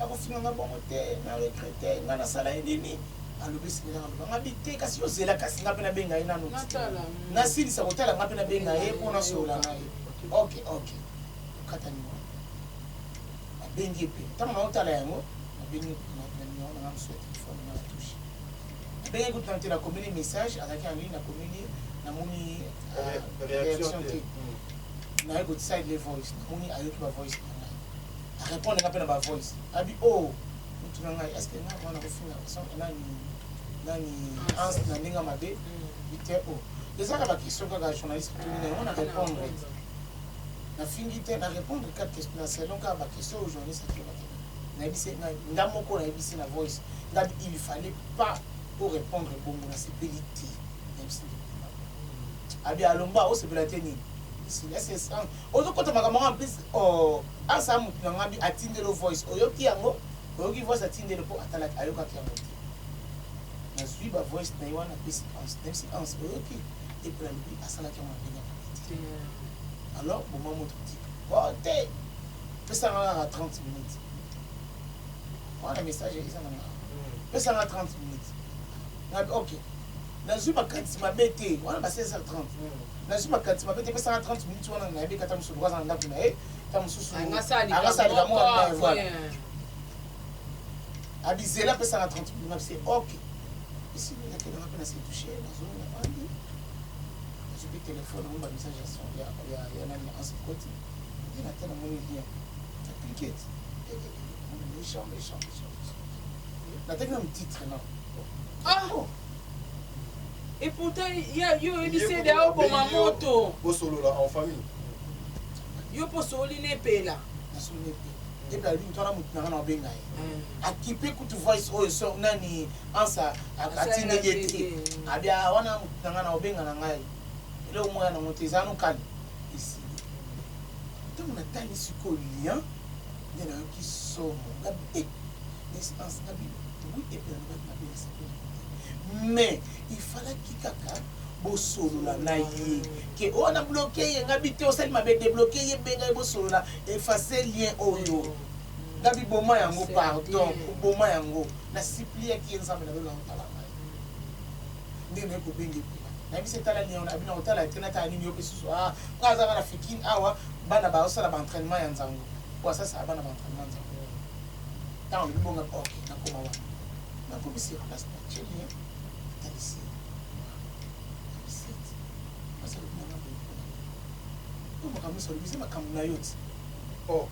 akofinga nga bongo te, na regrette nga nasala ye nini. Alobi esengelaka aloba nga bi te, kasi yo zela, kasi nga mpe nabenga ye nano, nasilisa kotala, nga mpe nabenga ye mpo nasolola na ye. Ok, okatani wana, nabengi ye mpe. Ntango naotala yango, nabengi na numéro na nga mosusu ya telefone nga na touche, nabengi kutu na te, nakomeli message, azalaki en ligne. Nakomeli, namoni réaction te. Naye kotisa le voice, namoni ayoki bavoice na ngai, arépondre nga mpe na bavoice, abi: o mutu na ngai, est ce que nga wana kofinga nani nani Anse na ndenge mabe te? O ezaka baquestion kaka journaliste tuni na yango, na répondre, nafingi te, na répondre kaka na selon kaka baquestion oyo journaliste atunaki. Nayebisi nga moko, nayebisi na voice ngabi: il fallait pas pour répondre bongo, nasepeli te. Nayebisi abi alomba osepela te nini, ozokota makambo yango. En plus asa motu na nga bi atindeli voice, oyoki yango, oyoki voice atindeli mpo atalaki, ayokaki yango te. Nazwi bavoice na ye wana, apesi Anse, nayebisi Anse: oyoki epela alobi asalaki yango na ndenge ya mabe te, alors boma moto tika o te, pesanga kaka 30 minutes wana. Message eza na nga, pesanga 30 minutes. Ngabi ok, nazwi makanisi mabe te wana, ba 16h30, nazwi makanisi mabe te, pesanga 30 minutes wana. Nayebi kata mosusu aza na ndako na ye, ta mosusu angasala moko, voilà. Abizela, apesanga 30 minutes, ngabise ok. Esili, nakendanga mpe na se touche, nazongi, navandi, nazwi mpe telefone yango, bamessage ya nani, Anse koti nde na te, namoni lien, naclique ti méchant, méchant, méchant. Nataki nanu titre non. Ah! Et pourtant yo oyebi sede aoboma moto. Bosolola en famille. Yo mpo osoli nepela. Nasoli epe, epe alobi moto wana motu nanga na obenga ye, akipe kutu voice oyo so nani Ansa atindeli ye te. Abia wana motu nanga na obenga na ngai, eloko moko ya nango te, eza nokali esili. Ntango natali sikoyo lien nde nayoki somo. Ngabi Anse, ngabi oui, epe nalobaki mabe, nasepeli te, mais il fallaki kaka bosolola na ye ke oyo na bloquer ye. Ngabi te, osali mabe, débloquer ye, benga ye, bosolola, efface lien oyo. Ngabi boma yango, pardon, boma yango. Nasuppliaki ye, Nzambe nalola otala ngai nde naye kobenga epela, nayebisi etala lien wana. Abina kotala te, natala nini? Yo mpe susu nga azaka na fikine awa, bana baosala baentraînement ya nzango po asasala bana baentraînement nzango. Ntango alobi bonga, ok, nakoma wana, nakomi sur place, natie lien, talisi basi. Alobi nanga boye po makambo nyonso alobi eza makambo na yo ti. Oh.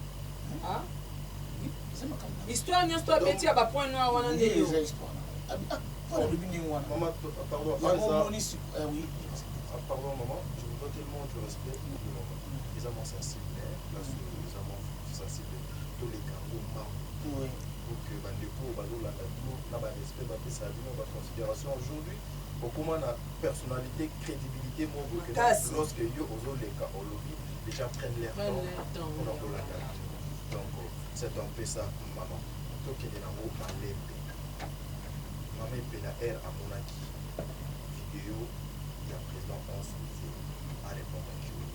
Eza makambo na histoire nyonso to abeti ya bapoint noir wana nde yo. Eza histoire na mpo alobi ndenge wana. Maman, pardon. Yango Aza- omoni oui. Ah, pardon maman, je vous dois tellement du respect de maman. Les amants sensibles, hein, place les amants sensibles, tous les cargos mango. Pour que bandeko bazolanda bino na barespect, bapesa bino baconsidération. Aujourd'hui okóma na personnalité, crédibilité moko que Makasi. lorsque yo ozoleka, olobi, les gens prennent leur Prennent temps leur temps, mpona oui. kolanda bino. Donc c'est un peu ça maman. Tokende nango malembe. Mama Epela r amonaki video ya président Anse Mize, arépondaki yo?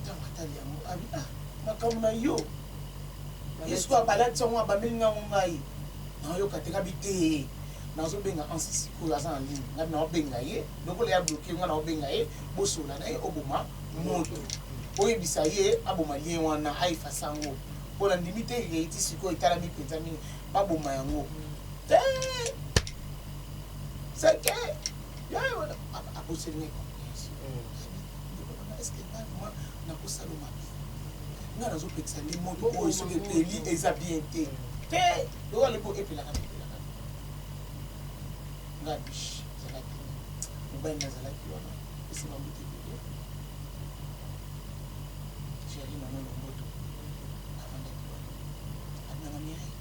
Ntango atali yango, abi: ah, makambo na yo, ye sikoyo abalati yango, abameli ngango, ngai nayoka te. Ngabi te, nazobenga Anse sikoyo, aza na ligne. Ngabi naobenga ye lokola ya bloquer nga, naobenga ye, bosola na ye, oboma moto, oyebisa ye aboma lien wana, aeffacer yango mpo na ndimi te réalité sikoyo etalami mpenza mingi, baboma yango te. Seke aboseli ngai compréhension. Est ce que ngai vraiment nakosala mabe? Nga nazopekisa nde moto oyo soki epeli eza bien te. Te, lokola lobi epelaka epelaka. Nga bish ezalaki mobali nazalaki wana esi bambuta ebele. Jerry Mama Lomboto avandaki wana. Abinanga Mireille,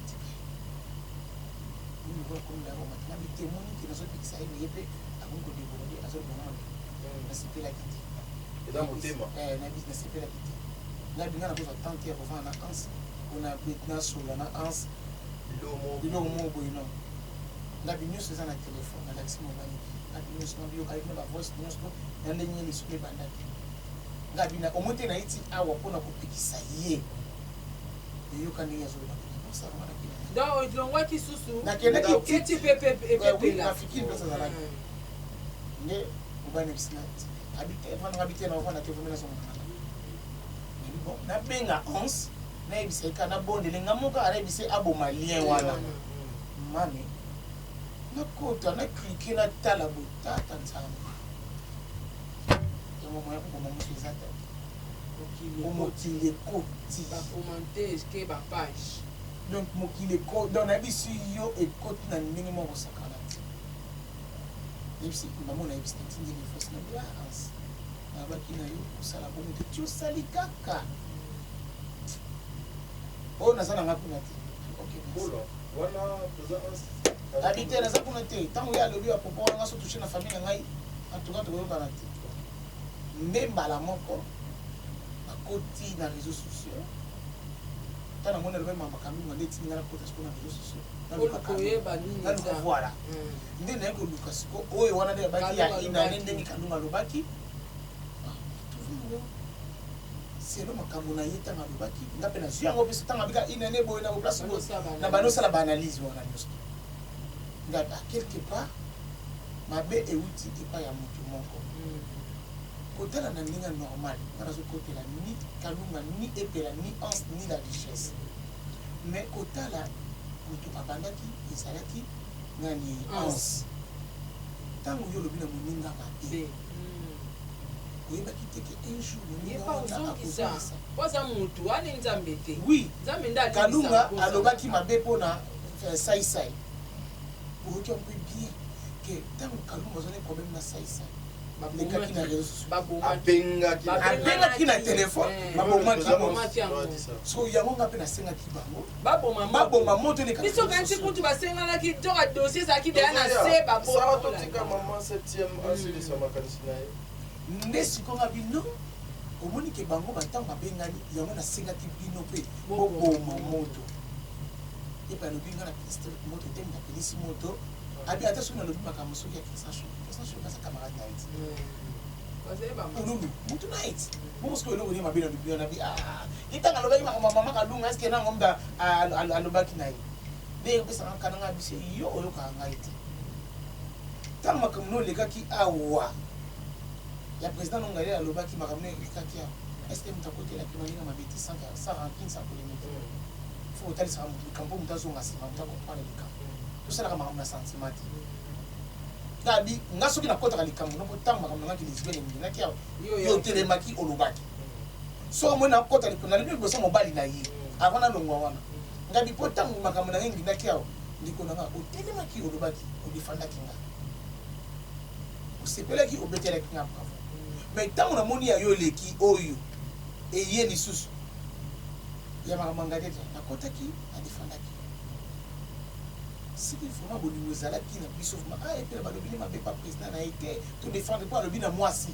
tika ye. Mimi lokola komi ndako mata na bitemoni ke nazopekisa ye, ye mpe akomi kodeborde azoloba na mabe. Nasepelaki te. Eza motema. Eh, nasepelaki te. Nga binga nakozwa temps te ya kovanda na Anse mpona nasola na Anse biloko moko boye non. Ngabi nyonso eza na telefone, nalakisi mobali ngabi nyonso ngabi yokaki na bavoice nyonso to na ndenge ye lisolo ebandaki. Ngabi na omoi te nayiti awa mpona kopekisa ye eyoka ndenge azoloba osala wana kina. Donc olongwaki susu. Nakendaki oketi pepe epepela. Nafikiri place azalaki nde mobali na biso abi te na ovanda te vomi nazonga na nga. Bon, nabenga Anse nayebisa ye kaka nabondele nga moko anayebisa ye aboma lien wana. Mami nakota naklike natala boye tata nzambe yango moya koboma moto eza te mokili ekoti bacommentaire ke bapage donc mokili ekoti donc nayebisi yo ekoti na ndenge moko kosakana te. Nayebisi mama nayebisi natindeli voice na bia Anse nalobaki na yo kosala bongo te ti osali kaka oyo naza na nga kuna te. Ok, abi te naza kuna te. Ntango ye alobi bapopo wana nga so touche na famille na ngai en tout cas tokoyokana te. Nde mbala moko bakoti na réseaux sociaux ntango namoni alobi mama Kalunga nde etindi nga nakota sikoyo na réseaux sociaux naluka voilà nde naye koluka siko oyo wana nde abaki ya inane ndenge Kalunga alobaki selo makambo na ye ntango alobaki nga mpe nazwi yango biso ntango abika inane boye na boplace boye na bando osala baanalyse wana nyonso nga a quelque part mabe euti epai ya motu moko kotala na ndenge normal nga nazokotela ni Kalunga ni Epela ni Anse ni la Duchesse mais kotala motu abandaki ezalaki nani Anse ntango yo olobi na moninga mabe oyebaki te ke un jour moninga wana akozongisa oza mutu wana nzambe te. Oui, nzambe nde Kalunga alobaki mabe mpona saisai oyoki yango mpe bien ke ntango Kalunga azwaki problème na saisai lekaki na réseau sociaux abengaki na telefone babomaki so yango nga mpe nasengaki bango baboma moto biso kanisi kutu basenganaki toka dossier ezalaki deya na se baboma totika mama 7e asilisa makanisi na ye nde sikoyo bino omoni ke bango batango babengani yango nasengaki bino mpe boboma moto epe alobi nga na moto te napelisi moto abi ata soki nalobi makambo soki ya Christian Shoka aza camarade na ye ti olulu motu na ye ti bongo soki eloko nini mabe na lobi wana bi ye ntango alobaki makambo ya mama Kalunga eske nango mda alobaki na ye nde epesaka kana ngai biso yo oyokaka ngai te ntango makambo no olekaki awa ya président nongali alobaki makambo no elekaki awa est ce que moto akotelaki baninga mabe te sans rancune sans polémique faut otalisaka moto likambo moto azonga nsima moto acomprendre likambo tosalaka makambo na sentiment te ngabi nga soki nakotaka likambo noko ntango makambo nangaki lesbienne eminaki awa yo otelemaki olobaki soki omoni nakota likambo nalobi liboso mobali na ye avant nalongwa wana ngabi mpo ntango makambo na ngai ngindaki awa ndeko na nga otelemaki olobaki odefandaki nga osepelaki obetelaki nga bravo mais ntango namoni ya yo eleki oyo eye lisusu ya makambo ya ngai nakotaki nadefandaki soki vraiment bolingo ezalaki na biso vraiment ah epela balobi ne mabe pa président na ye te to défendre mpo alobi na mwasi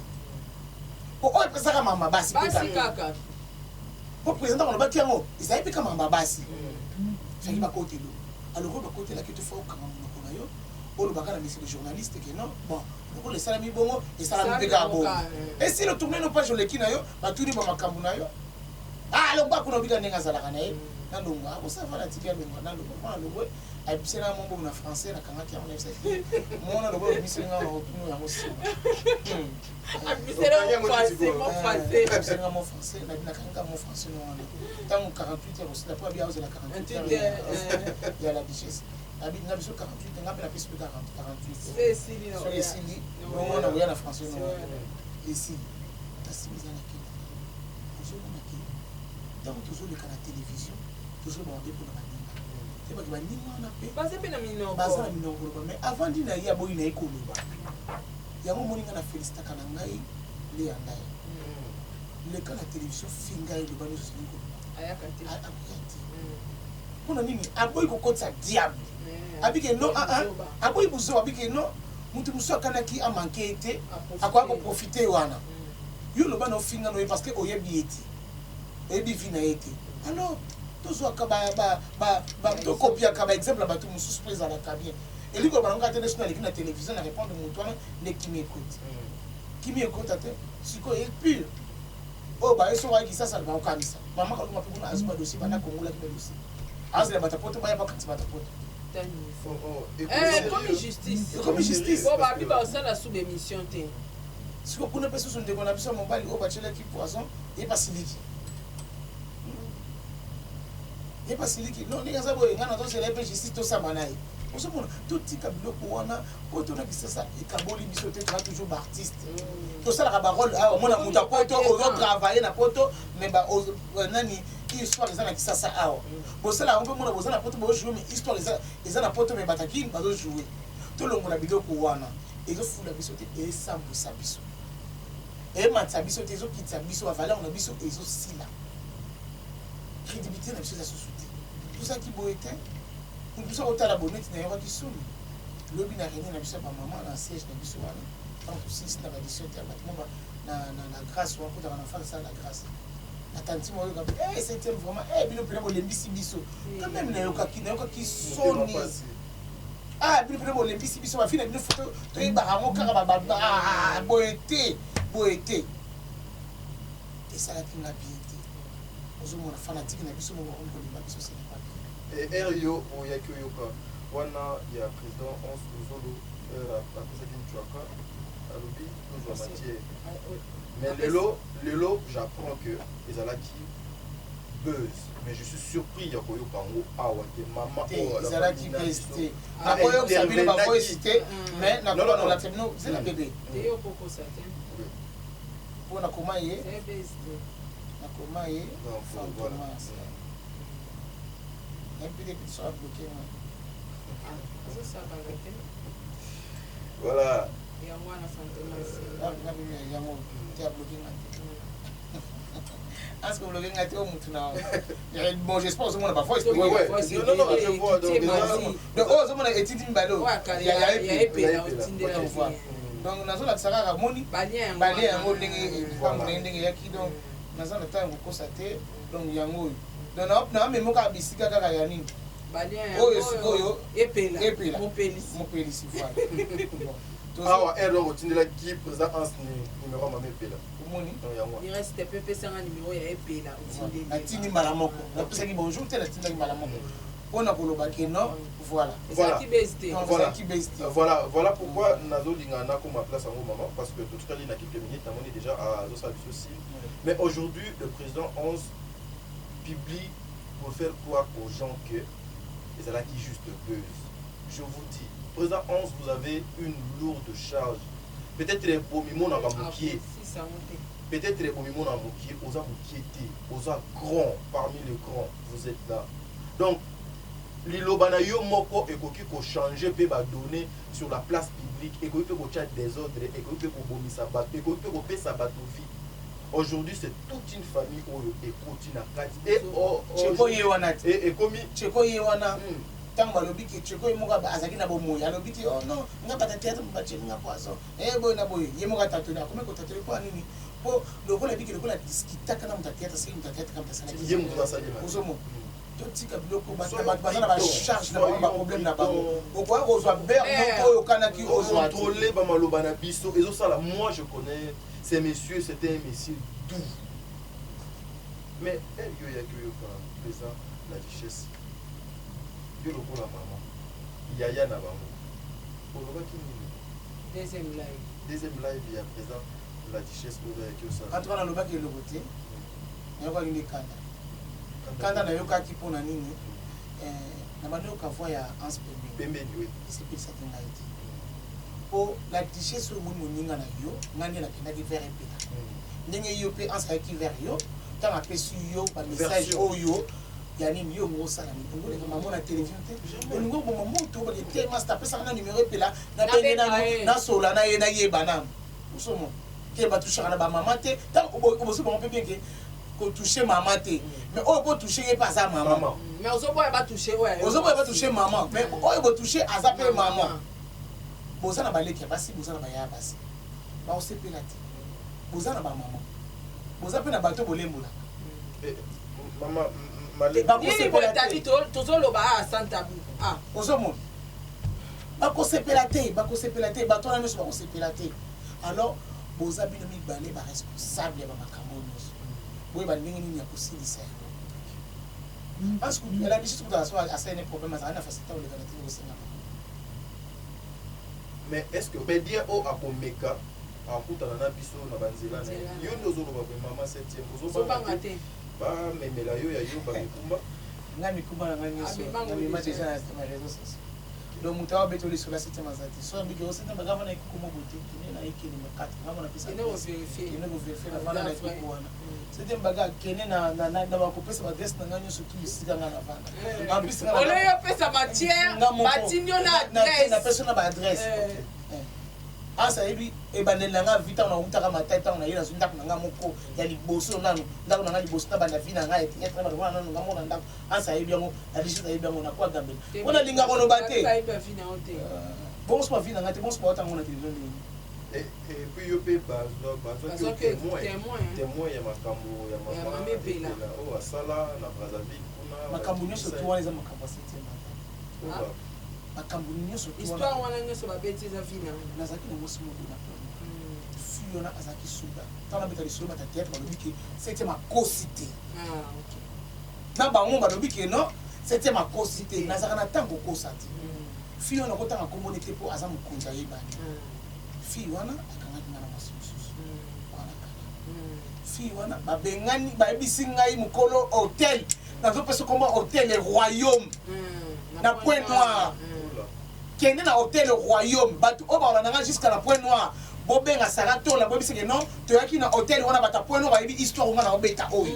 po oyo epesaka mama basi kaka po président ntango alobaki yango ezali mpe ka mama basi ezalaki bakotelo alors oyo bakotelaki to fa okanga monoko na yo olobaka na monsieur le journaliste ke non bon lokola esalami bongo esalami mpe kaka bongo esili otourne no page oleki na yo batuni ba makambo na yo ah longwa kuna obika ndenge azalaka na ye nalongwa akosava na tiki alongwa nalongwa mwana longwe ayebiseli nga mombo na français nakangaki yango nayebisaki mona lokola obimiseli nga otunu yango nsima abimiseli nga mo français nakangi ka mo français no wana ntango 48 heures osila po abi aozela 48 heures ya la duchesse abi nga biso 48 nga mpe napesi mpe 48 soki esili bongo na koya na français no wana esili kasi eza na kenda ozomona ke. Ntango tozoleka na télévision, tozoloba mabe mpona baninga te, bake baninga wana mpe baza mpe na minoko. Baza na minoko koloba, mais avant ndi na ye aboyi na ye koloba yango. Omoni, ngai na félicitaka na ngai Leya Ndaya. Leka na télévision, finga ye, loba nyonso olingi koloba. Ayaka te. Akoya te. Mpona nini aboyi kokotisa diable? Abike non, ah, ah, aboyi buzoba. Abike non, moto mosusu akanaki amanke ye te, akoya koprofite wana. Yo loba na ofinga no ye parce que oyebi ye te, oyebi vie na ye te. Alors tozwaka, tokopiaka baexemple ya bato mosusu mpo ezalaka bien. Elingi koloba nango kaka te nde soki naleki na télévision na répondre moto wana nde kimi ekoti. Kimi ekota te. Sikoyo epure oyo baye soko ayaki sasa, bakokanisa mama Kalunga mpe kuna azwi badossier, banda kongolaki badossier, azela bato poto baya bakanisa bato poto. Ekomi justice. Ekomi justice. Po babi basala sub émission te. Sikoyo kuna mpe susu ndeko na biso ya mobali oyo batielaki poison, ye basiliki, ye basiliki. Non, ndenge aza boye, ngai nazozela ye mpe justice, tosamba na ye. Ozomona, totika biloko wana po tona Kisasa ekaboli biso te. Toza toujours baartiste, tosalaka barole awa. Omona moto ya poto, ozotravaille na poto, mais nani, histoire eza na Kisasa awa. Bosala yango mpe mona boza na poto, bojoue, mais histoire eza na poto, mais batakini bazojoue. Tolongola biloko wana, ezofula biso te, esambwisa biso, ematisa biso te, ezokitisa biso bavaleur na biso, ezosila crédibilité na biso. Eza susu te, tozalaki boye te. Moto biso akotala boneti, nayokaki soni lobi na réunion na biso ya bamama na siège na biso wana. Ntango tosilisi na ba 17 ya bato mo na grâce wana, kotaka na face asala la grâce na tanti mo oyoka eh septième vraiment eh bino mpena bolembisi biso quand même. Nayokaki soni. Ah, bino mpena bolembisi biso, bafille na bino foto toyebaka yango kaka boye te, boye te. Esalaki nga bien te. Ozomona fanatique na biso moko bakomi kolemba biso, ce n'est pas bien. Ere yo oyaki oyoka wana ya président Hans Luzolo, apesaki ntwaka, alobi tozwa matière, mais lelo lelo j'apprends que ezalaki buzz. Mais je suis surpris ya koyoka yango awa te, mama. Oyo ezalaki buzz te. Nakoyokisa bino bavoice te, mais nakolakisa bino. Zela bebe mpo nakoma ye, nakoma ye Fantomas mpd so abloke nga. Voilà. Yango wana Fantomas. Yango te, abloke nga te. Aske bloke nga te o mutu na. Bon, j'espère ozomona bavoice. Non, non, je vois. Donc oyo ozomona etindi mibale oyo ya epela. Donc nazolakisa kaka moni balien yango ndenge likambo na ye ndenge eyaki. Donc naza na ntango kokosa te. Donc yango oyo, donc naamemo kaka bisika kaka ya nini oyo sikoyo. Epela. Mopelisi, voilà. Awa ere donc otindelaki président Hans numéro ya mama Epela. Omoni. Yango. Reste pe pesanga numéro ya Epela otindeli. Natindi mbala moko, napesaki bonjour te, natindaki mbala moko mpona koloba ke non, voilà. Ezalaki base te. Ezalaki base te. Voilà, voilà pourquoi nazolinga nakoma place yango, maman, parce que totikali na quelques minutes. Namoni déjà azosala biso si. Mais aujourd'hui, le président 11 publie pour faire croire aux gens que ezalaki juste buzz. Je vous dis, président 11, vous avez une lourde charge. Peut-être ebomimonaka mokie, peut-être ebomimona mokie, oza mokie te, oza grand parmi les grands, vous êtes là. Donc liloba na yo moko ekoki kochange mpe badonne sur la place publique, ekoki mpe kotia désordre, ekoki mpe kobomisa bato, ekoki mpe kopesa bato vie. Aujourd'hui, c'est toute une famille oyo ekoti na kati. Cheko ye wana te. Ekomi. Cheko ye wana. Ntango balobi ke Cheko ye moko azalaki na bomoi, alobi ke oh non, nga bata théâtre batieli nga poison e boye na boye. Ye moko atatoli, akomi kotatoli mpo nini? Mpo lokola ebiki, lokola diskitaka na moto ya théâtre, soki moto ya théâtre kamto asalaki. Ye moto asali. Ozomona, totika biloko. Bato baza na bacharge na bango, baproblème na bango. Okoya kozwa ber moko oyo okanaki ozwa. Contrôler bamaloba na biso ezosala. Moi, je connais ces messieurs, c'était un monsieur doux. Mais yo oyaki oyoka président La Duchesse, yo lokola mama yaya na bango, olobaki nini? Deuxième live. Deuxième live ya président La Duchesse oyo ayaki osala. En tout cas, nalobaki eloko te. Nayokaki nde kanda. Kanda nayokaki mpona nini? Na bandi yoka voix ya Anse pembeni. Pembeni, oui. Esepelisaki ngai te, mpo La Duchesse oyo omoni moninga na yo, ngai nde nakendaki vers Epela, ndenge yo mpe Anse ayaki vers yo. Ntango apesi yo bamessage Version. oyo ya nini, yo ongo osala nini? Ongoleka mamo na télévision te, olingi oboma moto obake te. Master apesaka na numero epela, nabenge Nabenga nano, ye. nasola na ye, nayeba nano osomo te. Batushaka na bamama te. Ntango obosi bango mpe bien ke kotouche mama te, mais oyo botouche ye mpe aza mama. Mama. Mais ozoboya batouche oyo ya yo. Ozoboya batouche mama, mais oyo botouche aza mpe mama. Mama. Boza na baleki ya basi, boza na baya ya basi, baosepela te. Boza na bamama, boza mpe na bato bolembolaka. Eh, mama Malé. Nini boye tali tozoloba a sans tabou ah. Ozomona, bakosepela te, bakosepela te. Bato wana nyonso bakosepela te. Alors boza bino mibale baresponsable ya bamakambo oyo nyonso. Boyeba ndenge nini ya kosilisa yango, parce que elandi biso kuta so asali ne problème, azala na facilité koleka na tini kosenga. Mais est ce que bedien oyo akomeka akutana na biso na banzela na ye? Nzela na Yo nde ozoloba boye, mama septième, ozobanga ozobanga te. te bamemela yo ya yo bamikumba? Ngai mikumba na ngai nyonso Amemango namema déjà. déjà na réseau sociaux. Donc moto awa abeti lisolo ya septième aza te. So abiki o septième bagava na ekuku moko te, kende na ekende makati ngai mona pesa. Kende kovérifier. Kende kovérifier na vanda na Eza vrai. ekuku wana. Septième baga kende na bakopesa baadresse na ngai nyonso tu esika ngai na vanda. En plus ngai Ole yo opesa matière, nga moko. Batindi yo na adresse. Napesi na baadresse. Asa yebi ebandeli na nga vi ntango nautaka matai, ntango naye nazwi ndako na nga moko ya liboso nanu, ndako na nga liboso na banda vi na ngai etre bato wana nanu nga moko na ndako. Asa ayebi yango, na lichesse ayebi yango, nakuwa gambela mpo nalinga koloba te. Bayebi bavi na yo te. Bongo so bavi na ngai te, bongo so baotango na televizio ndenge? Et puis yo mpe bazwaki yo Bazwaki témoin. Témoin, hein. Témoin ya makambo ya Ya mama mama Epela. Epela oyo asala na Brazzaville kuna. Makambo nyonso tu wana eza makambo ya septième baga. Oyo Makambo nyonso tu Histoire wana. wana nyonso babeti eza vi na yo. Nazalaki na mwasi moko na fille wana, azalaki soda. Ntango nabeta lisolo, bata théâtre balobi ke septième akosi te. Ah, ok. Na bango balobi ke non, septième akosi te. Nazalaka na ntango kokosa te. Fille wana akotanga nkombo te mpo aza mokonzi, ayebani. Fille wana akangaki nga na mwasi mosusu wana kala. Fille wana babengani, bayebisi ngai mokolo hotel, nazopesa kombo hotel Royaume na Point Noir. Ola. Kende na hotel Royaume, bato oyo bakolanda nga jusqu'à na Point Noir, bobenga Sara Tola, boyebiseke non, toyaki na hotel wana. Bato ya Point Noir bayebi histoire nga na obeta oyo.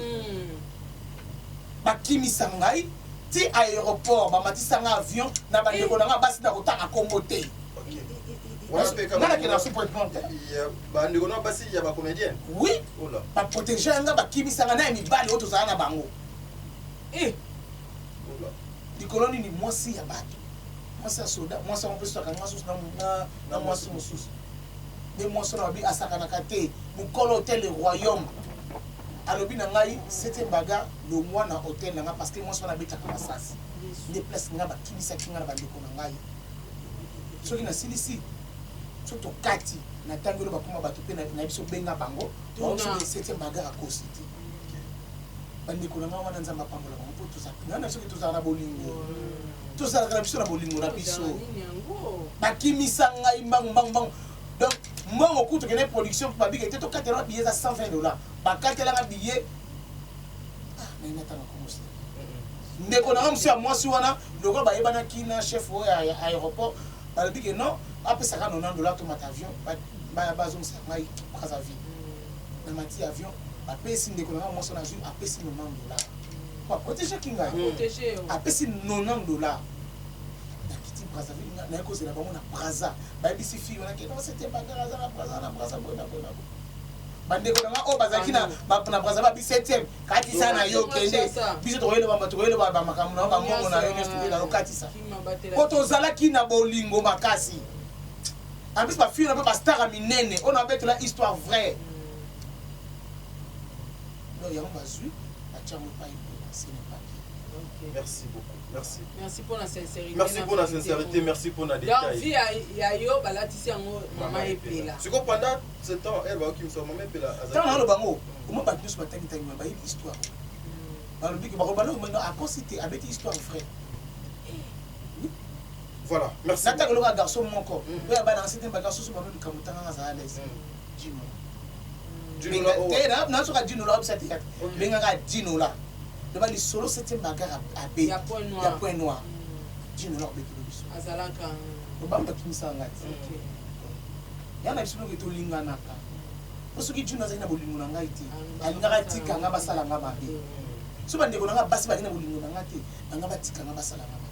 Bakimisa ngai ti aéroport, bamatisa nga avion na bandeko na nga basi na kotanga kombo te. Ok. Wana mpe Nga nakende na Point Noir te. Ya bandeko na basi ya bacomédienne? Oui. Ola. Baprotege nga, bakimisa nga na ya mibali oyo tozala na bango. Ola. Likolo nini? Mwasi ya bato, mwasi ya soda, mwasi yango mpe soki akanga susu na mwasi mosusu nde mwasi wana babi asakanaka te. Mokolo hotel Royaume alobi na ngai: "Septième baga, longwa na hotel na ngai," parce que mwasi wana abetaka masasi. Nde place ngai bakimisaki ngai na bandeko na ngai. Soki nasilisi, soki tokati na ntango elo bakoma bato mpe na biso, benga bango. Tuna. Septième bagarre akosi te. Bandeko na ngai wana, Nzambe apambola bango, mpo ngai na soki tozala na bolingo, tozalaka na biso na bolingo na biso. Nini yango? Bakimisa ngai mbangu mbangu mbangu. Donc mbongo kutu kende production babika ete tokatelanga billet eza 120 $, bakatelanga billet. Ah, nayi natanga kombo. Ndeko na nga mosu ya mwasi wana, lokola bayebanaki na chef oyo ya aéroport, balobi ke non, apesaka 90 $ tomata avion, bazongisa ngai Brazzaville. Na mati avion, bapesi ndeko na nga mwasi wana, azwi, apesi 90 $ po aprotegeki ngai. Protégé yo. Apesi 90 $, nakiti Brazzaville. Naye kozela bango na Braza, bayebisi fille wana ke non, c'était bagarre, aza na Braza, na Braza boye na boye na boye. Bandeko na nga oyo bazalaki na Braza babi: "Septième, katisa na yo, kende, biso tokoyeloba bamakambo na yo, bambongo na yo nyonso tokoyela yo, katisa." Po tozalaki na bolingo makasi. En plus bafille na mpe bastar ya minene oyo nabetela histoire vraie. Donc yango bazwi, batiango epai epela, ce n'est pas bien. Merci beaucoup, merci. Merci pour la sincérité. Merci pour la sincérité, merci pour la Donc détail. vie ya yo balatisi yango mama Epela. Sikoyo pendant ce temps elle baokimisa mama Epela. Ntango naloba yango, omoi bato nyonso batangitangi bayebi histoire. Balobi ke bakobala akosi te, abeti histoire vrai. Voilà, merci. Natanga eloko ya garçon moko oyo abana nse te, bagarçon so bano likambo ntanganga azala l'aise, Dinola. Nasoka Dinola obisa théâtre, bengaka Dinola, loba lisolo septième bagarre abe Ya Point Noir. Ya Point Noir, Dinola obetelo biso. Azalaka. Obango bakimisaka nga ti ya na biso noke tolinganaka. Po soki Djuna azalaki na bolingo na ngai te, alingaka atika nga basala nga mabe. Soki bandeko na nga basi bazalaki na bolingo na nga te, banga batika nga basala nga mabe.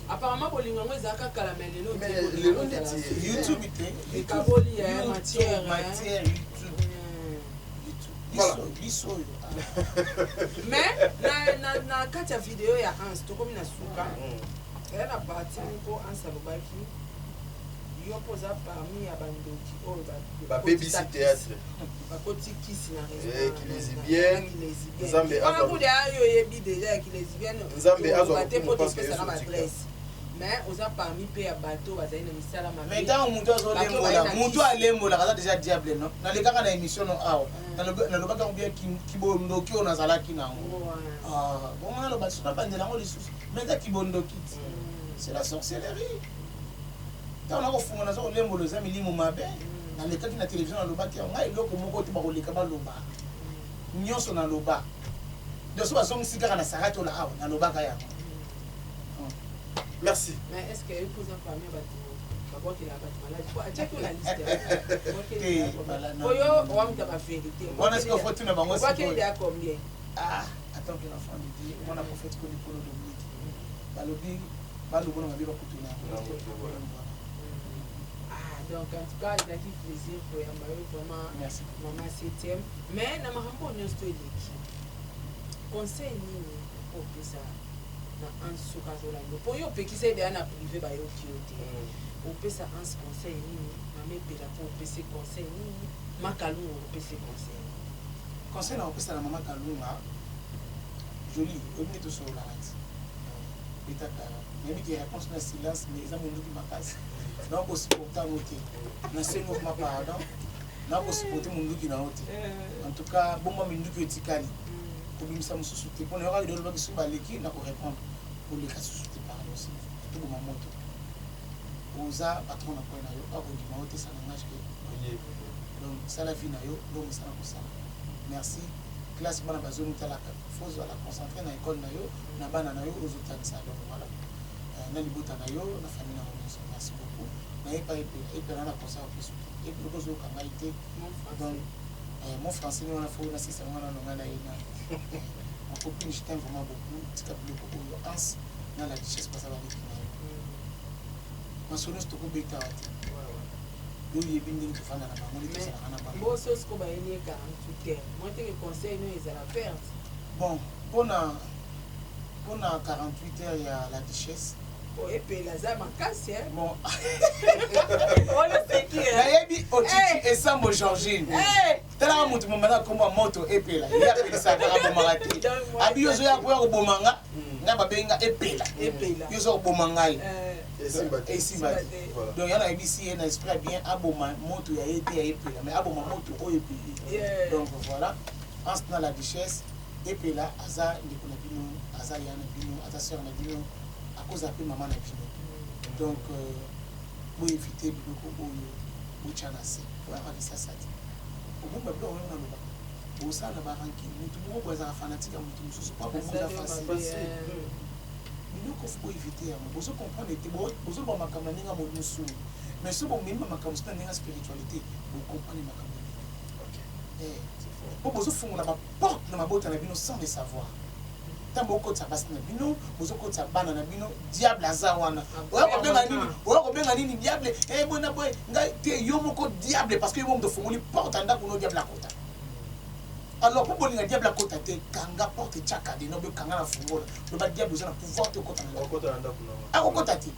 Apparemment bolingo yango ezalaka kala mais lelo te. Mais lelo neti YouTube te. Ekaboli ya matière. Matière YouTube. YouTube. Voilà. Biso oyo. Mais na na kati ya video ya Hans tokomi na suka. Eya na partie moko Hans alobaki yo mpo oza parmi ya bandoki oyo babebisi théâtre, bakoti kisi na kilesibienne. Nzambe wana kuda yo oyebi déjà ya kilesibienne. Nzambe azwa te mpo lokumu parce que topesaka Yesu baadresse, mais oza parmi mpe ya bato bazali na misala mabe. Mais ntango moto azolembola, moto alembolaka aza déjà diable. No nalekaka na émission no awa, nalobaki yango bien, kibondoki oyo nazalaki nango bongo, naloba soki nabandela yango lisusu, mais eza kibondoki ti, c'est la sorcellerie. Ntango nakofunga, naza kolembola, eza milimo mabe. Nalekaki na télévision, nalobaki yango. Ngai eloko moko te bakoleka baloba nyonso naloba. Donc so bazongisi kaka na Saratola awa, nalobaka yango. Merci. Mais est ce que yo mpo oza parmi ya bato babwakelaka bato maladi, po atiaki yo na liste? Te, Oyo owamuta bavérité. Wana sikoyo faut tuna bango. Obwakeli Sikoyo. ya combien? Ah, attends que l'enfant de Dieu, mwana prophète Koli Polo Dominique, balobi balobona mabe bakutuna. Yango te, voilà. Ah, donc en tout cas ezalaki plaisir koyamba yo vraiment. Merci. Mama septième, mais na makambo oyo nyonso to eleki, conseil nini opesa na Anse soki azolanda? Mpo yo opekisa ye deya na privé, bayoki yo te. Opesa Anse conseil nini? Mama Epela mpo opesi conseil nini? Makalungu opesi conseil nini? Conseil na kopesa na mama Kalunga Joli, oyebi nde tosololaka ti betaka, nayebi ke réponse na silence, mais eza monduki makasi, nakosupporte yango te. Nasengi okoma pardon, nakosupporte monduki na yo te. En tout cas, bomba minduki oyo etikali, kobimisa mosusu te, mpona yokaki olobaki soki baleki na korépondre, koleka susu te. Pardon, toboma moto. Oza patron na coin na yo, akondima yo te, ça n'engage que donc sala vie na yo ndongo osala kosala. Merci. Classe bana bazongi, talaka, faut ozala concentré na école na yo, na bana na yo ozotangisa. Donc voilà, na libota na yo, na famille na yo nyonso. Merci beaucoup. Nayepa Epela na conseil opesi te, epi loko ozoyoka ngai te. Donc mon français ni wana, faut nasisa yango nano. Ngai na ye na ma copine, je t'aime vraiment beaucoup. Tika biloko oyo. Anse na la duchesse baza baleki na yo. Masolo nyonso tokobeta wa te, yo oyebi ndenge tovanda na bango, nde tozalaka na bango. Mboso siko bayeli ye 48 heures, moi teke conseil no ezala perte. Bon, mpona 48 heures ya la duchesse, Po Epela aza makasi. Bon, wana seki. Nayebi otiti esambo Georgine. Talaka motu momba na nkombo ya moto Epela, ye apelisaka, abomaka te. Abi yo ozoya koya koboma nga, ngai babenga Epela. Epela. Yo oza koboma ngai. Esimba te. Esimba te. Voilà. Donc ya nayebisi ye na esprit ya bien, aboma moto ya ye te ya Epela, mais aboma moto oyo epeli. Donc voilà, Anse na la duchesse, Epela aza ndeko na bino, aza ya na bino, aza sœur na bino, akozala mpe mama na bino. Donc boévite biloko oyo, botya na se oyaka lisasa te, obomba biloko oyo naloba, bosala na barancune. Motu moko boye azalaka fanatique ya motu mosusu, po abongo eza facile. Biloko faut boévite yango. Bozo comprendre te, bozoloba makambo na ndenge ya mosuni, mais so bomemi makambo mosusu na ndenge ya spiritualité, bocomprendre makambo ebele, po bozofungola baporte na mabota na bino sans le savoir. Ntango bokotisa basi na bino, bozokotisa bana na bino, diable aza wana. Oya kobenga nini? Oya kobenga nini? Diable boye na boye. Ngai te, yo moko diable, parce que yo moko moto ofungoli porte ya ndako no, diable akota. Alors mpo bolinga diable akota te, kanga porte, tia cadenas, obe kanga na fungola, loba: diable oza na pouvoir te, okota na ndako. Okota na ndako na Akokota te.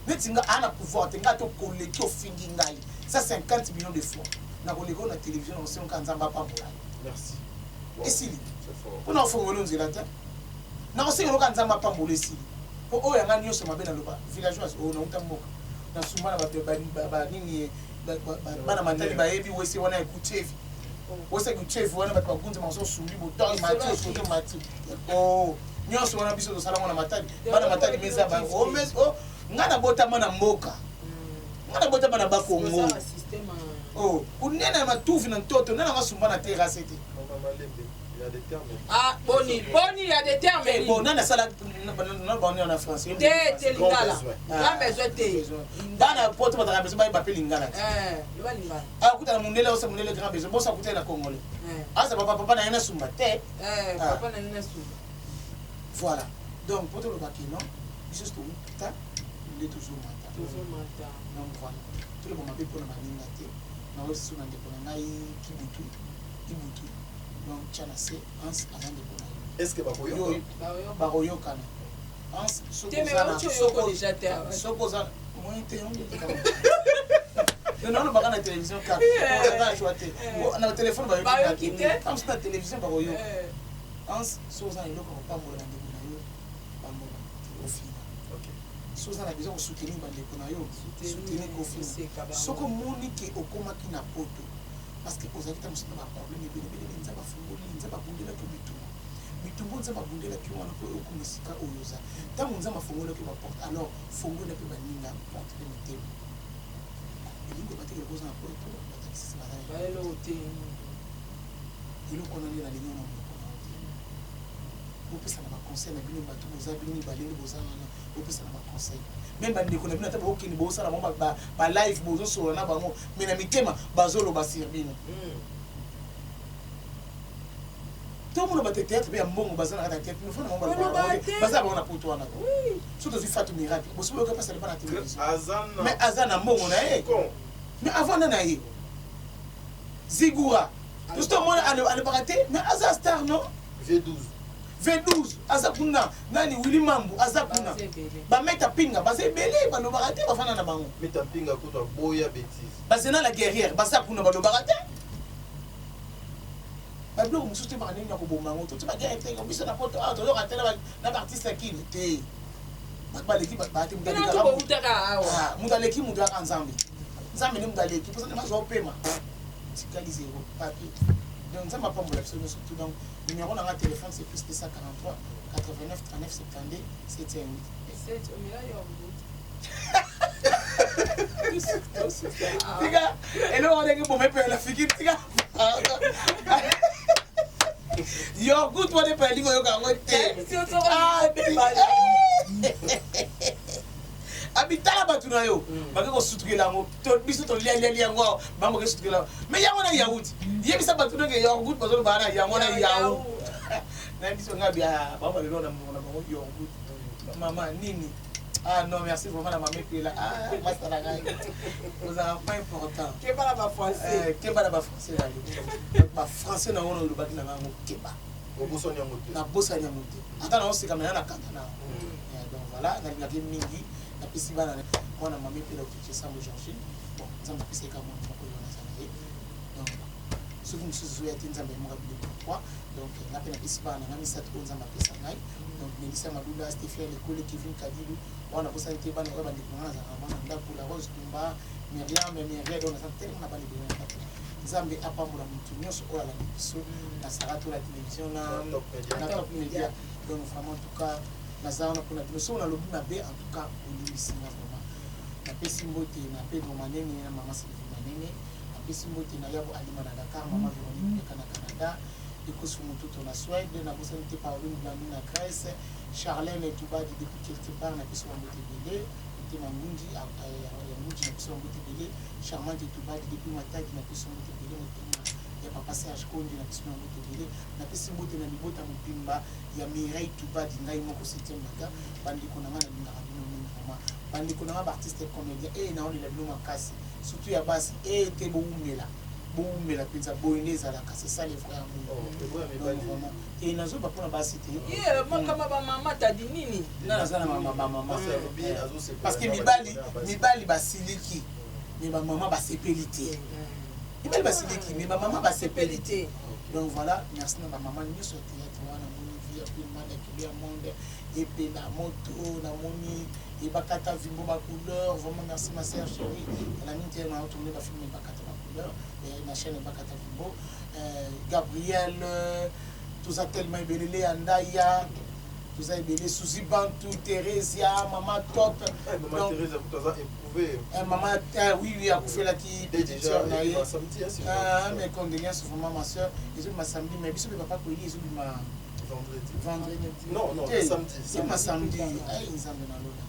Neti nga aa na pouvoir te, nga te okoleki, ofingi ngai 150 millions de fois, nakoleka oyo na télévision, na kosenga Nzambe apambola yo. Merci. Esili. C'est fort. Mpona kofongola nzela te, nakosenga loka Nzambe apambola, esili. Mpo oyo yanga nyonso mabe naloba, villageoise oyo nauta mboka nasumba na banini, bana Matali bayebi wese wana ekuchevi, wese ekuchevi wana, bato bagunza maso osumbi botangi mati osoto mati o nyonso wana, biso tosala ngo na Matali, bana Matali meza. Ngai nabotama na mboka, ngai nabotama na Bakongo. Oh, kunene ya matuvi na ntoto nde nanga sumba na terrasse te. Mama Malembe. Il y a des termes. Ah, boni boni ya des termes. Eh, bon nani asala na bani na français? Te te, Grand lingala. besoin. Grand besoin te. Bana poto bazalaka besoin bayeba mpe lingala te. Eh, loba lingala. Akutana mondele, osa mondele grand besoin, bosa akutana na congolais. Eh. Aza papa, papa na ye na sumba te. Eh, Ah. papa na nina suba. Voilà, donc po tolobaki non, biso touta nde tozomata. Tozomata. Donc voilà, toloba mabe mpona baninga te. Naosusu na ndeko na ngai Kibutu, Ibutu, donc tya na se Hans aza ndeko na yo. Est-ce que bakoyoka? Yo. Baoyoka. Bakoyokana. Hans, soki Te, mais oza na- bauti oyoko déjà te awa. Soki oza moyen te, yango nalobaka na télévision kaka, na joie te. Na telefone Bayoki te. Bayoki na télévision, bakoyoka. Eh. Hans, soki oza na eloko ya kopambola na ndeko na yo, pambola, ofina. Soki oza na besoin kosoutenir bandeko na yo, soutenir, kofina. Koseka bango. Soki omoni ke okomaki na poto parce que ozalaki ta mosusu na baproblème ebelebelebe, Nzambe afungoli, Nzambe abundelaki yo bitumba, bitumba Nzambe abundelaki yo wana mpo okoma esika oyo oza. Ntango Nzambe afungolaki yo baporte, alors fongola mpe baninga porte mpe mitema. Elingi obateke koza na poto, batakisisi baza na Bayelo te. Eloko wana nde nalingi wana monoko na yo te. Bopesana baconseil na bino, bato boza bino mibale nde boza wana, bopesana baconseil. Même bandeko na bino, ata bokende bosala bango balive, bozosolola na bango, mais na mitema bazoloba sur bino. Tomona bato ya théâtre mpe ya mbongo baza na kati ya théâtre, mais fona bango Baloba te. baza bango na poto wana. So tozwi Fatu Miracle, bosi boyoka mpasi alepa na télévision. Aza na Mais aza na mbongo na ye. Con. Mais avanda na ye Zigura, tosi tomona alobaka te, mais aza star, non? V12. V12 aza kuna, nani, Willi Mambu aza kuna. Baza ebele. Bameta Pinga baza ebele, balobaka te, bafanda na bango. Meta Mpinga kutu aboya bêtise. Bazena la guerrière baza kuna, balobaka te. Babiloko mosusu te, baka ndenge ya koboma yango. Toti baguerre te, biso na poto awa toyoka te na baartiste ya kini te. Bato baleki bate moto Bino alekaka. tu boutaka awa. Ah, moto aleki moto yaka Nzambe, Nzambe nde moto aleki mposa nde azwa opema tikali zéro papier. Donc Nzambe apambola biso nyonso tout. Donc numéro na nga téléphone, c'est plus 243 89 39 72 718. Sept, omela yo mbuti. Tosuka. Ah. Tika eloko wana ndenge boma epela fiki, tika yogut wana epela koyoka yango te. Si osoko Ah, bebala. Abitala bato na yo bake kosutukela yango. Biso tolialiali yango awa, bango bake sutukela yango. Mais yango na yaourt, yebisa bato ndenge yaourt bazoloba na yango na yaourt na biso. Nga bia bango balelo na mongo na bango yaourt. Mama nini? Ah non, merci vraiment na mama Epela. Ah, masala ngai ozalaka pas important. Keba na bafrançais. Eh, keba na bafrançais na yo. Bafrançais na wana olobaki na ngango, keba. Obosani yango te. Nabosani yango te, ata naoseka mena na kanda na. Donc voilà, nalingaki mingi, napesi bana mwana mama Epela Okitie Sambo Georgine. Bon, Nzambe apesaki ka mwana moko oyo naza na ye. Donc soki mosusu ezoya te, Nzambe moko abile pourquoi. Donc nga mpe napesi bana na ngai misato oyo Nzambe apesa ngai. Donc Melisa Madula, Stefia Lekole, Kevin Kadilu wana, bosani te bana oyo bandeko na ngai nazalaka bana ndako, La Rose Tumba, Miriam, Miriam. Donc naza telema na bana ebele na ndako. Nzambe apambola motu nyonso oyo alandi biso na Sarato la télévision na Top Media. Na Top Media. Donc vraiment, en tout cas, naza wana mpona bino. Soki nalobi mabe, en tout cas olimbisi nga vraiment. Napesi mbote na Pedro Manene na mama Sylvie Manene. Napesi mbote na Yabo Alima na Dakar, mama Véronique Peka na Canada, Ekosu Motuto na Suède. Nabosani te Pauline Blandi na Grèce, Charlène Tubadi depuis quelque part. Napesi bambote ebele. Motema Ngunji ya Ngunji, napesi bambote ebele. Charmante Tubadi depuis Matadi, napesi bambote ebele. Motema ya papa Serge Kondi, napesi bambote ebele. Napesi mbote na libota mobimba ya Mireille Tubadi. Ngai moko septième maga, bandeko na ngai, nalingaka bino mingi vraiment. Bandeko na ngai baartiste comédien e, naolela bino makasi, surtout ya basi e te. Bowumela, bowumela mpenza, boye nde ezalaka, c'est ça le vrai amour. Oh, eboya Donc mibali. vraiment e, nazoba mpona basi te. Ye makama bamama tadi nini? Nga naza na bamama. Basi alobi azosepela Parce que na mibali bandeko na basi. Mibali basiliki, mais bamama basepeli te. Mibali basiliki, mais bamama basepeli te. Donc voilà, merci na bamama nyonso ya théâtre wana. Namoni vie ya Queen ya Kilo ya monde Epela moto, namoni Ebakata Vimbo bacouleur. Vraiment merci, ma sœur chérie nami te na tourné bafilm Ebakata bacouleur na chaîne Ebakata Vimbo. Gabriel, toza tellement ebelele ya ndaya. Toza ebele, Suzy Bantu, Theresia, mama Top. Eh, mama Donc, Thérèse akuta aza éprouvé. Eh, mama, eh, oui, akufelaki Dès petite déjà sœur na ye. ebima samedi, hein, si je me Ah, trompe. mes condoléances vraiment, ma soeur. Ezobima samedi, mais biso mpe papa Koeli ezobima Vendredi. vendredi. Non, non, Te, samedi. ezobima samedi. Ai, Nzambe na lola.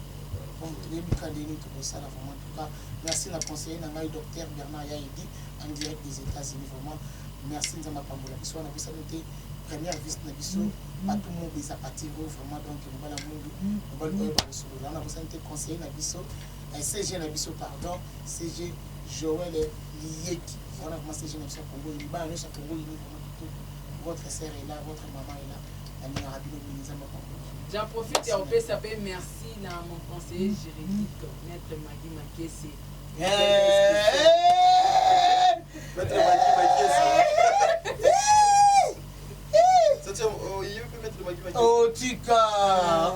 Donc toyebi ka ndeni tokosala vraiment. En tout cas, merci na conseiller na ngai, docteur Bernard Yaidi, en direct des États-Unis. Vraiment merci, Nzambe apambola biso. Wana bosani te première visite na biso, bato mobe eza patiro vraiment. Donc mobala mwindu, mobali oyo bakosolola wana, bosani te conseiller na biso, CG na biso, pardon, CG Joël Lieki. Wana vraiment CG na biso ya Congo Uni, bana nyonso ya Congo Uni, vraiment kitoko. Votre sœur est là, votre maman est là. Nalingaka bino mingi, Nzambe apambola. J'en profite ya kopesa mpe merci na mon conseiller juridique, maître Magi Makese. Maître Maki Makiesi. Septième, oh, il peut Maître Maki Makiesi. Oh, tika.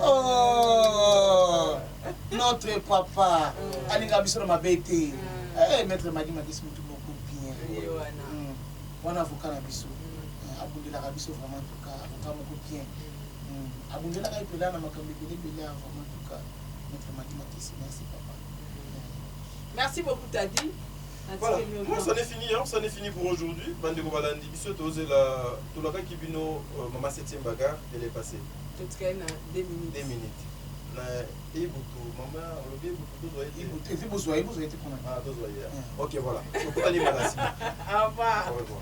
Oh, notre papa alingaka biso na mabe te. Eh, maître Madi Makisi, motu moko bien. Ye wana. Wana avocat na biso. Eh, abundelaka biso vraiment. En tout cas, avocat moko bien. Abundelaka epela na makambo ebele ebele ya vraiment. En tout cas, maître Madi Makisi, merci papa. Merci beaucoup, Tadi. Voilà, moi c'en est fini, hein, c'en est fini pour aujourd'hui. Bandeko balandi biso, tozela tolakaki bino mama septième bagarre elle est passée. Totikali na 2 minutes. 2 minutes. Na ebutu mama olobi ebutu tozwa ye te. Evi bozwa ye, bozwa ye te mpona Ah, tozwa ye. Ok, voilà. Tokutani mbala nsima. Au revoir. Au revoir.